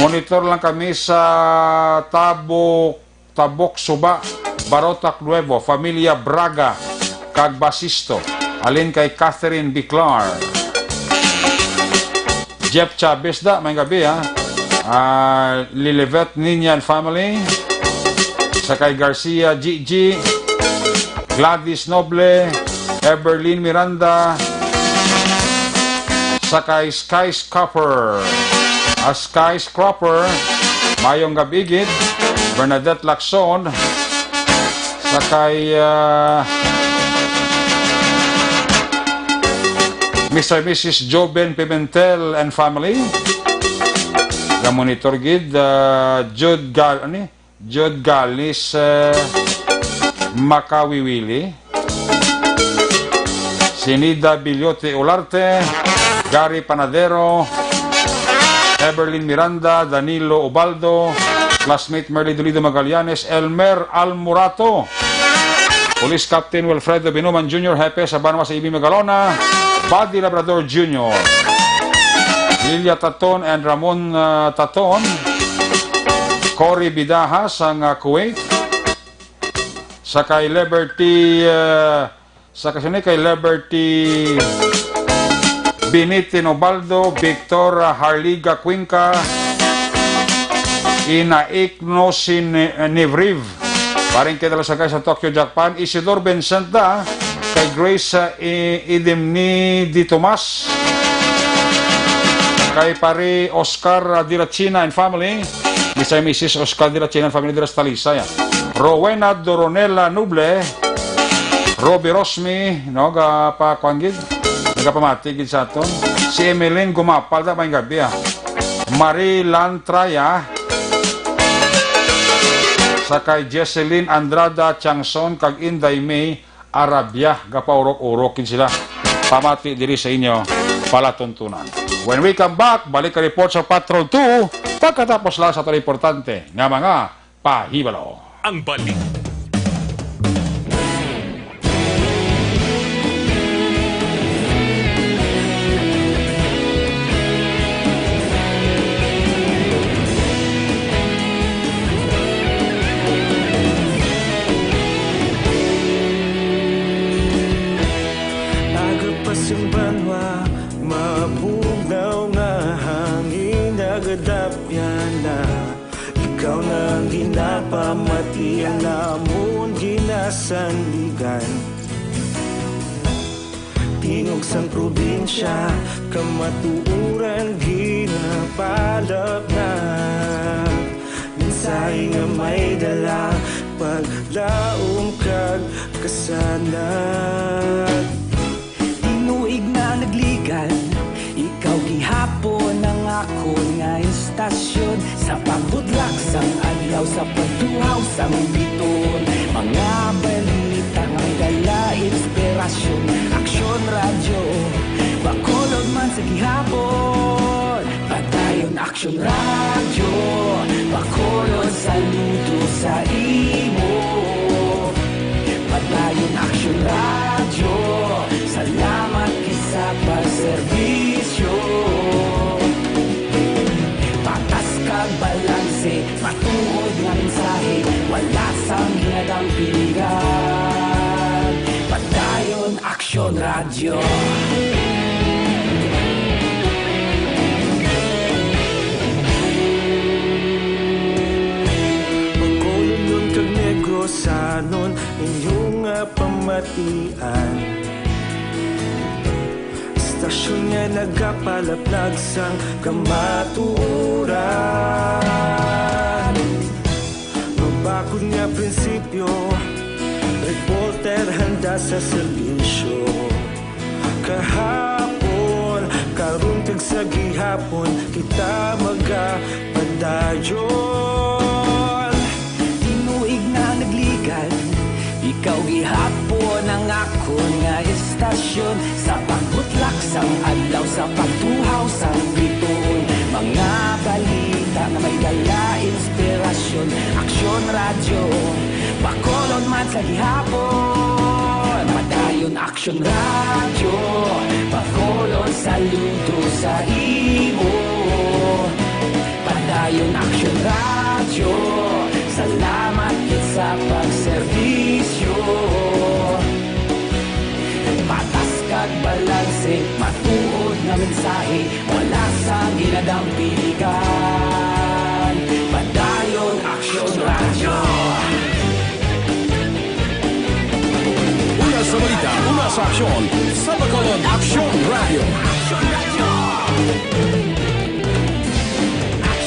Monitor lang kami sa Tabuk, Tabuk Suba, Barotac Nuevo, Familia Braga, kag Basisto, alin kay Catherine Biclar. Jeff Chavez da, maayong gabi, ha. ah, Lilibet Niña and family, sa kay Garcia Gigi, Gladys Noble, Everlyn Miranda, sa kay Skyscraper. Ah, Skyscraper, mayong gab-i gid, Bernadette Lacson, sa kay, ah, Mister and Missus Joven Pimentel and family. Ga-monitor gid, ah, Jude Gal-, ani? Jude Galis, eh, Makawiwili. Sinida Biliote Olarte, Gary Panadero, Everlyn Miranda, Danilo Ubaldo, classmate Merly Dolido Magallanes, Elmer Almorato, Police Captain Wilfredo Binuman Junior, Hepe sa Banwa sa Ibi Magalona, Buddy Labrador Junior, Lilia Taton and Ramon, ah, Taton, Cory Bidaha sang, ah, Kuwait, sa kay Liberty, ah, sa kay sini kay Liberty Binitin Ubaldo, Victor, ah, Harliga Cuenca, Inaik no si Ni-, Nivriv. Paring kay dala sa kay sa Tokyo, Japan, Isidor Vincent da, kay Grace, ah, I-, Idemni Di Tomas, kay pare Oscar, ah, Dirachina and family, Mister and Missus Oscar Dirachina and family dira sa Talisay, ah. Rowena Doronela Noble, Roby Rosmi, no, ga pa kuan gid, nagapamati gid sa aton. Si Emeline Gumapal da, may gabi, ah. Marie Lantraya, sa kay Jesseline Andrada Changson, kag Inday May Arabia, gapaurok-urok gid sila. Pamati diri sa inyo palatuntunan. When we come back, balik ka report sa Patrol two, pagkatapos lang sa aton importante nga mga pahibalo. Ang balik. Aga pa sing banwa, mabugnaw nga hangin nagadapyan na. Ikaw na ang ginapamati, ang amon ginasandigan. Tingog sang probinsya, kamatuoran ginapalapnag. Mensahe nga may dala, paglaom kag kasanag. Tinuig na nagligan, ikaw gihapon ang akon nga istasyon. Sa pagbudlak sang adlaw, sa pagtuhaw sang biton, mga balita nga may dala inspirasyon. Aksyon Radyo, Bacolod man sa gihapon. Padayon Aksyon Radyo, Bacolod, saludo sa imo. Padayon Aksyon Radyo, salamat gid sa pagserbisyo. Patas kag balanse, matuod nga mensahe, wala sang ginadampingan. Padayon Aksyon Radyo. Bacolodnon kag Negrosanon, inyo nga pamatian. Istasyon nga nagapalaplag sang kamatuoran. Mabakod nga prinsipyo, reporter handa sa serbisyo. Kahapon, karon, kag sa gihapon, kita magapadayon. Tinuig na nagligan, ikaw gihapon ang akon nga istasyon. Sa pagbutlak sang adlaw, sa pagtuhaw sang bituon, mga balita nga may dala inspirasyon. Aksyon Radyo, Bacolod man sa gihapon. Padayon Aksyon Radyo, Bacolod, saludo sa imo. Padayon Aksyon Radyo, salamat gid sa pagserbisyo. Patas kag balanse, matuod nga mensahe, wala sang ginadampingan. Una sa balita, una sa aksyon, sa Bacolod Aksyon Radio.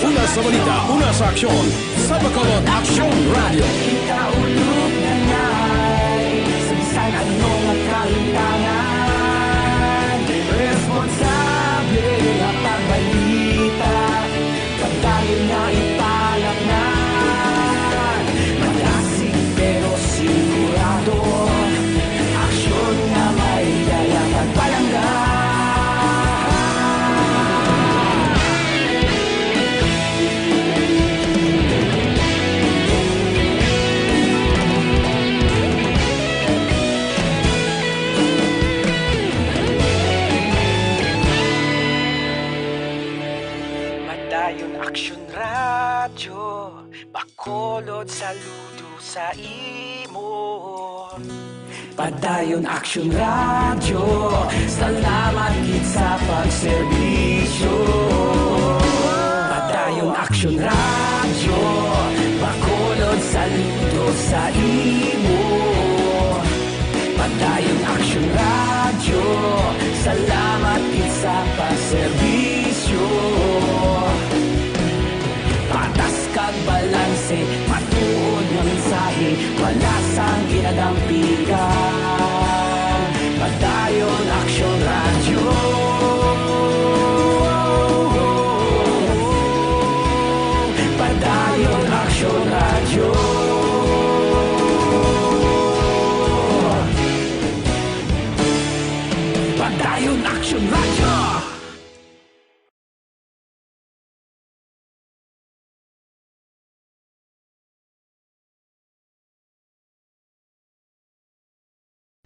Una sa balita, una sa aksyon, sa Bacolod Aksyon Radio. Kita ulog na ngay, sa bisan ano nga kahintangan, responsable nga pagbalita. Padayon nga ipalaknan, madasig pero sigurado, aksyon nga may dala pagpalangga. Padayon Aksyon Radyo, Bacolod, saludo sa imo. Padayon Aksyon Radyo, salamat gid sa pagserbisyo. Padayon Aksyon Radyo, Bacolod, saludo sa imo. Padayon Aksyon Radyo, salamat gid sa pagserbisyo. Patas kag balanse, matuod nga mensahe, wala sang ginadampigan. Padayon Aksyon Radyo. Padayon Aksyon Radyo. Padayon Aksyon Radyo.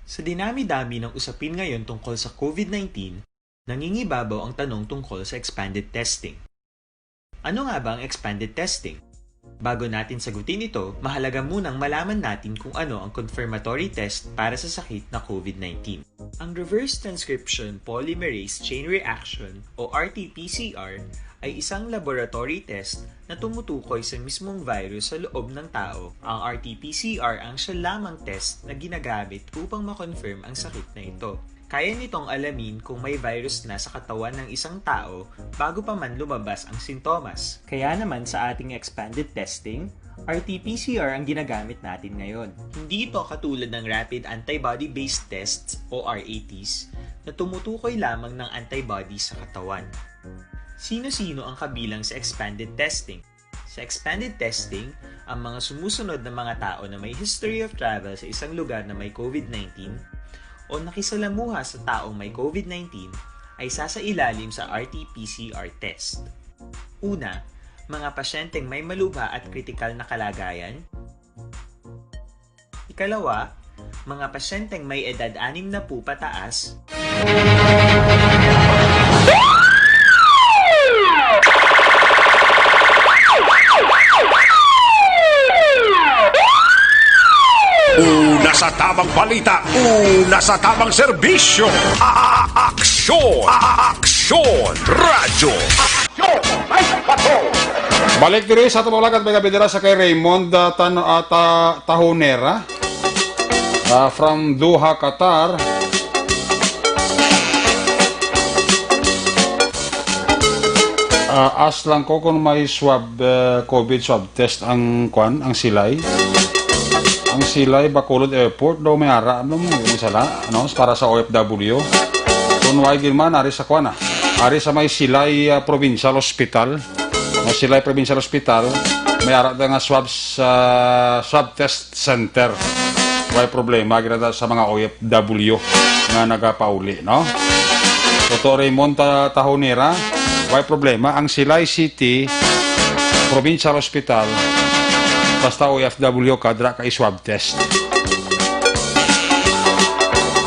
Sa dinami-dami ng usapin ngayon tungkol sa COVID nineteen, nangingibabaw ang tanong tungkol sa expanded testing. Ano nga ba ang expanded testing? Bago natin sagutin ito, mahalaga munang malaman natin kung ano ang confirmatory test para sa sakit na COVID nineteen. Ang reverse transcription polymerase chain reaction o R T P C R ay isang laboratory test na tumutukoy sa mismong virus sa loob ng tao. Ang R T P C R ang siya lamang test na ginagamit upang ma-confirm ang sakit na ito. Kaya nitong alamin kung may virus na sa katawan ng isang tao bago pa man lumabas ang sintomas. Kaya naman sa ating expanded testing, R T P C R ang ginagamit natin ngayon. Hindi ito katulad ng rapid antibody-based tests o R A Ts na tumutukoy lamang ng antibody sa katawan. Sino-sino ang kabilang sa expanded testing? Sa expanded testing, ang mga sumusunod na mga tao na may history of travel sa isang lugar na may COVID nineteen o nakisalamuha sa taong may COVID nineteen ay sasailalim sa R T P C R test. Una, mga pasyenteng may malubha at kritikal na kalagayan. Ikalawa, mga pasyenteng may edad anim na po pataas. Una sa tamang balita, una sa tamang serbisyo. A-, a-, aksyon, a-, a-, aksyon, radyo. Aksyon, may bato. Balik diri sa atong mga alagad, may kabidira sa kay Raymond, ah, Tan-, ah, Ta-, Tahonera. Ah, from Doha, Qatar. Ah, ask lang ko kung may swab, eh, COVID swab test ang kwan, ang Silay. Ang Silay, Bacolod Airport, daw may ara, ano mo, yung sala, ano, para sa O F W. Kung why gid man, ari sa kwan, ah. Ari sa may Silay, ah, Provincial Hospital. Ang Silay Provincial Hospital, may ara nga swab sa swab test center. Way problema, ginada sa mga O F W nga nagapauli, no? Doktor Raymond Ta-, Tahonera, way problema. Ang Silay City Provincial Hospital, basta O F W ka, dra ka i-swab test.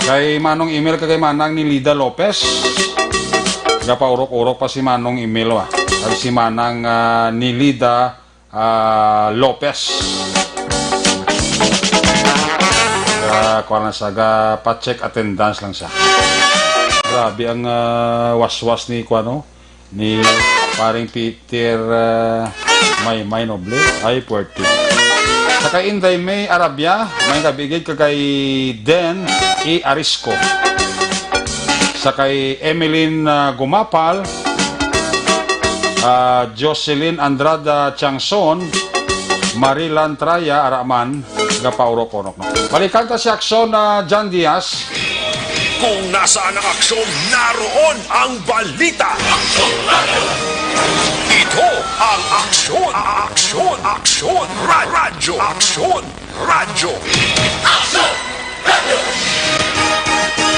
Kay Manong Emil kag kay Manang Nilida Lopez, gapaurok-urok pa si Manong Emil, wa. Kag si Manang, ah, Nilida ah, Lopez. Ah, kuwan lang siya, ga-pa-check attendance lang siya. Grabe ang, ah, waswas ni, kuwan, no? Ni paring Peter, ah, Maymay Noble. Ay, puwerte. Kay Inday May Arabia, may kabigay ka kay Den E. Arisco. Sa kay Emeline, ah, Gumapal, ah, Jocelyn Andrada Changson, Marilan Traya Araman, gapaurok-urok, no? Balikan ta si Aksyon, ah, John Diaz. Kung nasaan ang aksyon, naroon ang balita. Ito ang Aksyon, Aksyon, Aksyon, Ra-, Radyo, Aksyon, Radyo.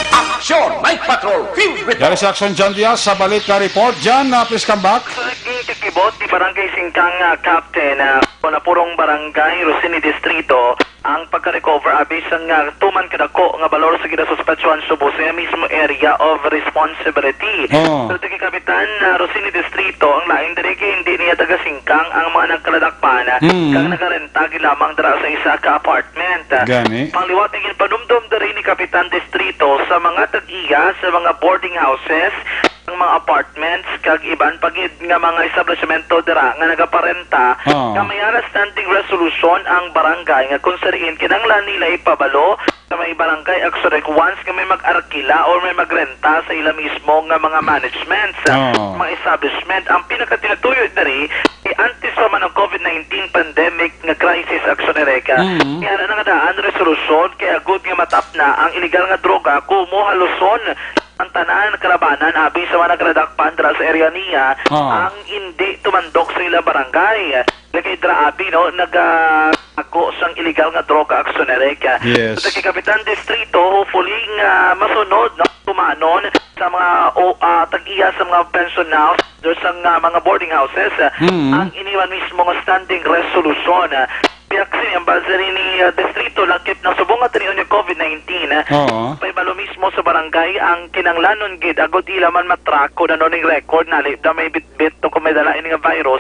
Aksyon! Night Patrol, filled with Yari si Aksyon John Diaz sa balik na report. John, ah, please come back. Sa naging kakibot ni Barangay Singkang, ah, Captain, ah, Napurong Barangay, Rosini Distrito, ang pagka-recover abi sang, ah, tuman kadako nga balor sa ginasuspetsuhan subong sa mismo area of responsibility. Oh. So, kay Kapitan, ah, Rosini Distrito, ang lain diri kay hindi niya taga Singkang ang mga nagkaladakpan, ah, Mm. kag nagarenta gid lamang dira sa isa ka apartment. Gani. Pangliwat nga ginpanumdom diri ni Kapitan Distrito sa mga tag-iya sa mga boarding houses, ang mga apartments, kag iban pa gid nga mga establishmento dira nga nagaparenta, Ah. nga may ara standing resolution ang barangay nga kung sa diin kinahanglan nila ipabalo sa may barangay action requirements nga may mag-arkila or may magrenta sa ila mismo nga mga managements, Ah. mga establishment. Ang pinakatinatuyo diri, eh, antes pa man ang COVID nineteen pandemic nga crisis, Action Ereka, Mm. kaya na nga daan resolution kay agud nga matapna ang illegal nga droga, kumo haluson ang tanan kalabanan abi sa mga nagradakpan dira sa area niya Ah. ang hindi tumandok sa ilang barangay. Lagay dira abi, no, nagako sang illegal nga droga, Action Ereka. Yes. Sa kay Kapitan Distrito, hopefully nga masunod, no, tumanon sa mga, o, ah, tag-iya sa mga pension house, sa nga mga boarding houses, ah, Mm. ang iniwan mismo nga standing resolution, ah, Biya kasi ang base ni, ah, distrito, lakip ng subong at ni COVID nineteen, ah, Oo. Pahibalo mismo sa barangay ang kinanglanon gid, agod ila man matrack kung ano ning record, nalip na may bitbit o kung may dala ini nga virus.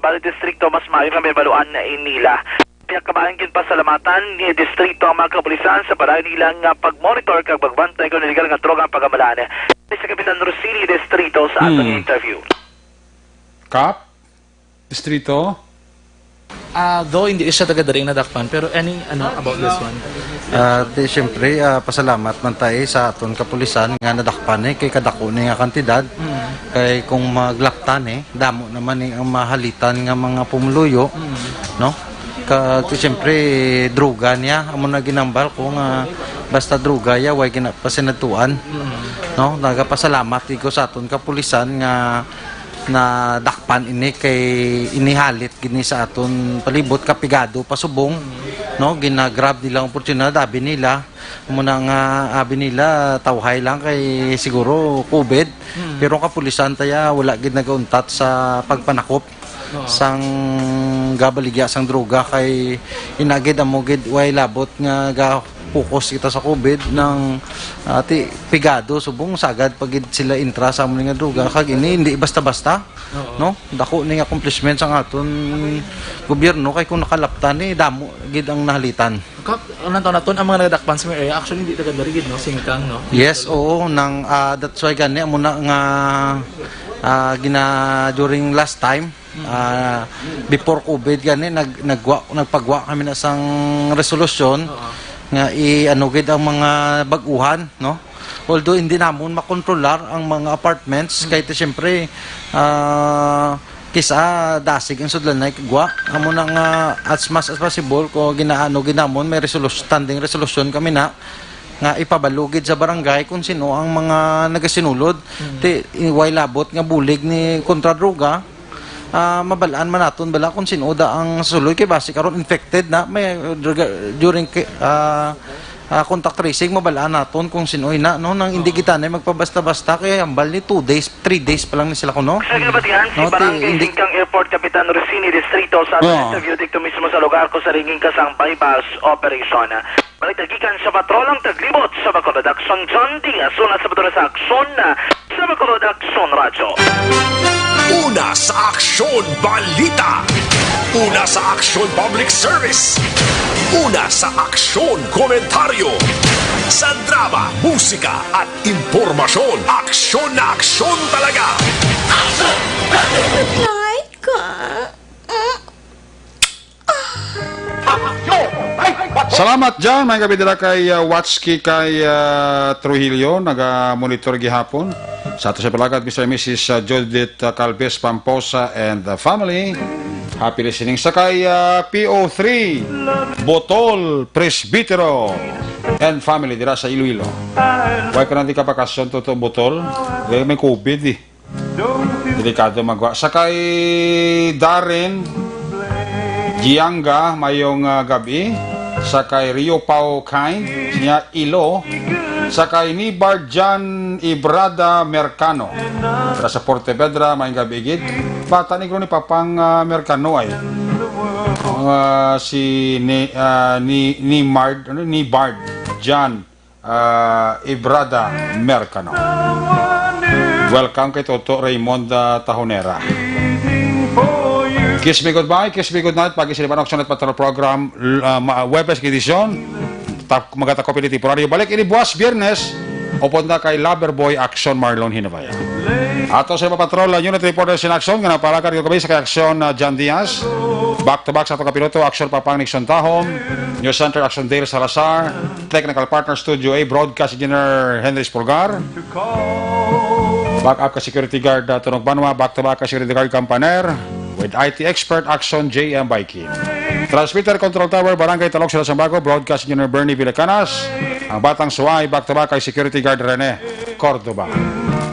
Bali distrito, mas maayo nga may baluan na inila. Kaya kabayan gid pasalamatan ni distrito ang mga kapulisan sa padayon nila nga pag-monitor kag pagbantay kung illegal nga droga ang pagamalan. Sa Kapitan Rosili Distrito sa atong Hmm. interview. Kap? Distrito? Ah, though hindi siya taga diri nga nadakpan, pero any, ano, about this one? Ah, di, siyempre, ah, pasalamat man tayo sa aton kapulisan nga nadakpan eh, kay kadako ni nga kantidad. Mm. Kay kung maglaptan eh, damo naman eh ang mahalitan nga mga pumuluyo, Mm. no? Ka, di, siyempre, droga niya. Amo na ginambal ko nga basta droga ya, way ginapasinatuan, Mm. no? Nagapasalamat ko sa aton kapulisan nga nadakpan ini kay inihalit gid ni sa aton palibot, kapigado pa subong, no? Ginagrab nila ang oportunidad, abi nila, muna nga abi nila, tawhay lang kay siguro COVID. Mm. Pero ang kapulisan taya wala gid nagauntat sa pagpanakop Oo. sang gabaligya sang droga kay inagid amo gid way labot nga ga focus kita sa COVID nang, ah, ti, pigado subong sagad pa gid sila intra sa amo ni nga droga kag ini hindi basta-basta, Oo. no? Dako ni nga accomplishment sang aton gobyerno kay kung nakalaptan ni damo gid ang nahalitan. Kap, ang nantaw naton ang mga nagadakpan sa may area, actually hindi taga diri gid, no? Singkang, no? Yes, oo, nang, ah, that's why gani amo na nga, ah, gina during last time, Mm. ah, before COVID gani nag nagwa nagpagwa kami na sang resolusyon Oo. nga i-ano gid ang mga bag-uhan, no? Although hindi namon makontrolar ang mga apartments, Mm. kay ti siyempre, ah, kisa dasig ang sudlanay kagwa. Amo na nga as much as possible, ko ginaano gid namon, may resolu standing resolution kami na nga ipabalugid sa barangay kung sino ang mga nagasinulod. Mm. Ti, way labot nga bulig ni kontra droga, ah, mabalaan man naton bala kung sino da ang suloy kay basi karon infected na may, uh, during ki-, ah, ah, contact tracing, mabalaan naton kung sino na, no, nang hindi Oo. kita na magpabasta-basta kay hambal ni two days, three days pa lang ni sila kuno. Sa ginabatian, si No, ti-, Barangay hindi Singkang Airport Kapitan Rosini Distrito sa aton Oo. interview dito mismo sa lugar ko sa ringing kasang buy-bust operation. Balita gikan sa Patrol ang Taglibot sa Bacolod Aksyon, John Diaz, una sa Patrol sa Aksyon, sa Bacolod Aksyon Radyo. Una sa Aksyon Balita. Una sa Aksyon Public Service. Una sa Aksyon Komentaryo. Sa drama, musika at impormasyon, aksyon na aksyon talaga. Like ka. Mm. Salamat, John. May gabi dira kay, uh, Watski, kay, uh, Trujillo. Naga-monitor gihapon. Sa ato sa palakad, Mister and Missus, uh, Judith, uh, Calves Pamposa and the family. Happy listening. Sa kay, uh, P O three, Botol Presbitero and family dira sa Iloilo. Why ka na di ka bakasyon, Toto Botol? Kaya may covid eh. Delikado magwa. Sa kay Darren Gianga, mayong, ah, gabi. Sa kay Rio Pau Kind, niya Ilo. Sa kay Nibar Jan Ibrada Mercano. Para sa Porte Vedra, mayong gabi gid. Bata ni ni Papang, ah, Mercano ay. Ang, ah, si ni, ah, ni, ni Mard, ano, ni Bard Jan, ah, Ibrada Mercano. Welcome kay Toto Raymond, ah, Tahonera. Kiss me goodbye, kiss me goodnight. Pag-isiliban ako sa Patrol Program, l-, ah, ma-, Webes nga edisyon. Ta-, magatakop ini temporaryo. Balik ini buwas, Biyernes. Upod na kay Lover Boy Action Marlon Hinabaya. Ato sa mga patrol, ah, unit reporters in action nga napalakad kagabi sa kay Action, ah, John Diaz. Back to back sa atong kapiloto, Action Papang Nixon Tahom. News Center, Action Dale Salazar. Technical partner, Studio A, Broadcast Engineer Henry Spolgar. Backup ka security guard, ah, Tunog Banwa. Back to back ka security guard, Kampaner. With I T expert, Action J M Baikin. Transmitter Control Tower, Barangay Talok, Sila Sambago, Broadcast Engineer Bernie Villacanas. Ang Batang Suway, back to back kay Security Guard Rene Cordoba.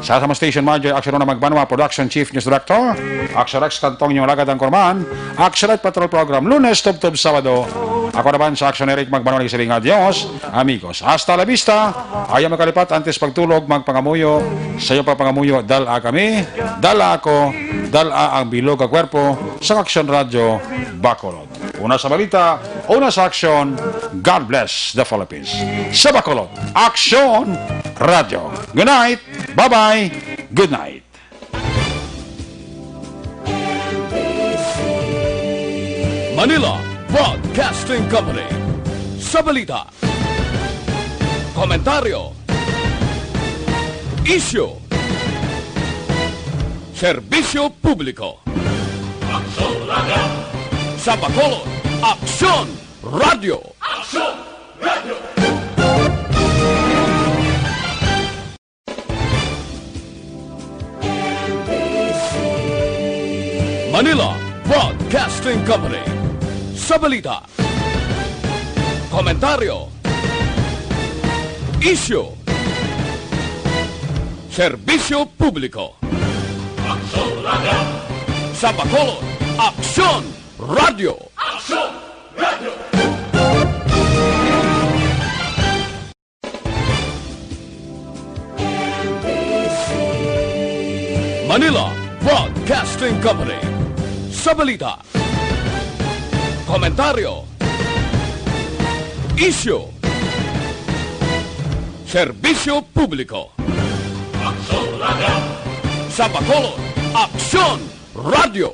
Sa, sa mga station manager, Action Una Magbanwa, Production Chief, News Director, Action Rex Cantong, yung lagad ang Korman, Action Night Patrol Program, Lunes, Tubtob, Sabado. Ako naman sa Action Eric Magbanwa, nagsiling, "Adios, amigos." Hasta la vista. Ayaw makalipat, antes pagtulog, magpangamuyo. Sa iyo pagpangamuyo, dala kami, dala ako, dala ang bilog nga kwerpo sa Action Radio Bacolod. Una sa balita, una sa aksyon, God bless the Philippines. Sa Bacolod, Aksyon Radio. Good night, bye-bye, good night. Manila Broadcasting Company. Sa balita, komentaryo, isyu, serbisyo publiko. Aksyon Radio. Sa Bacolod, Aksyon Radio. Aksyon Radio. Manila Broadcasting Company. Sa balita, komentaryo, isyu, serbisyo publiko. Aksyon Radio. Sa Bacolod, Aksyon Radio. Aksyon Radio. Manila Broadcasting Company. Sa balita, komentaryo, isyu, serbisyo publiko. Aksyon Radio. Sa Bacolod, Aksyon Radio.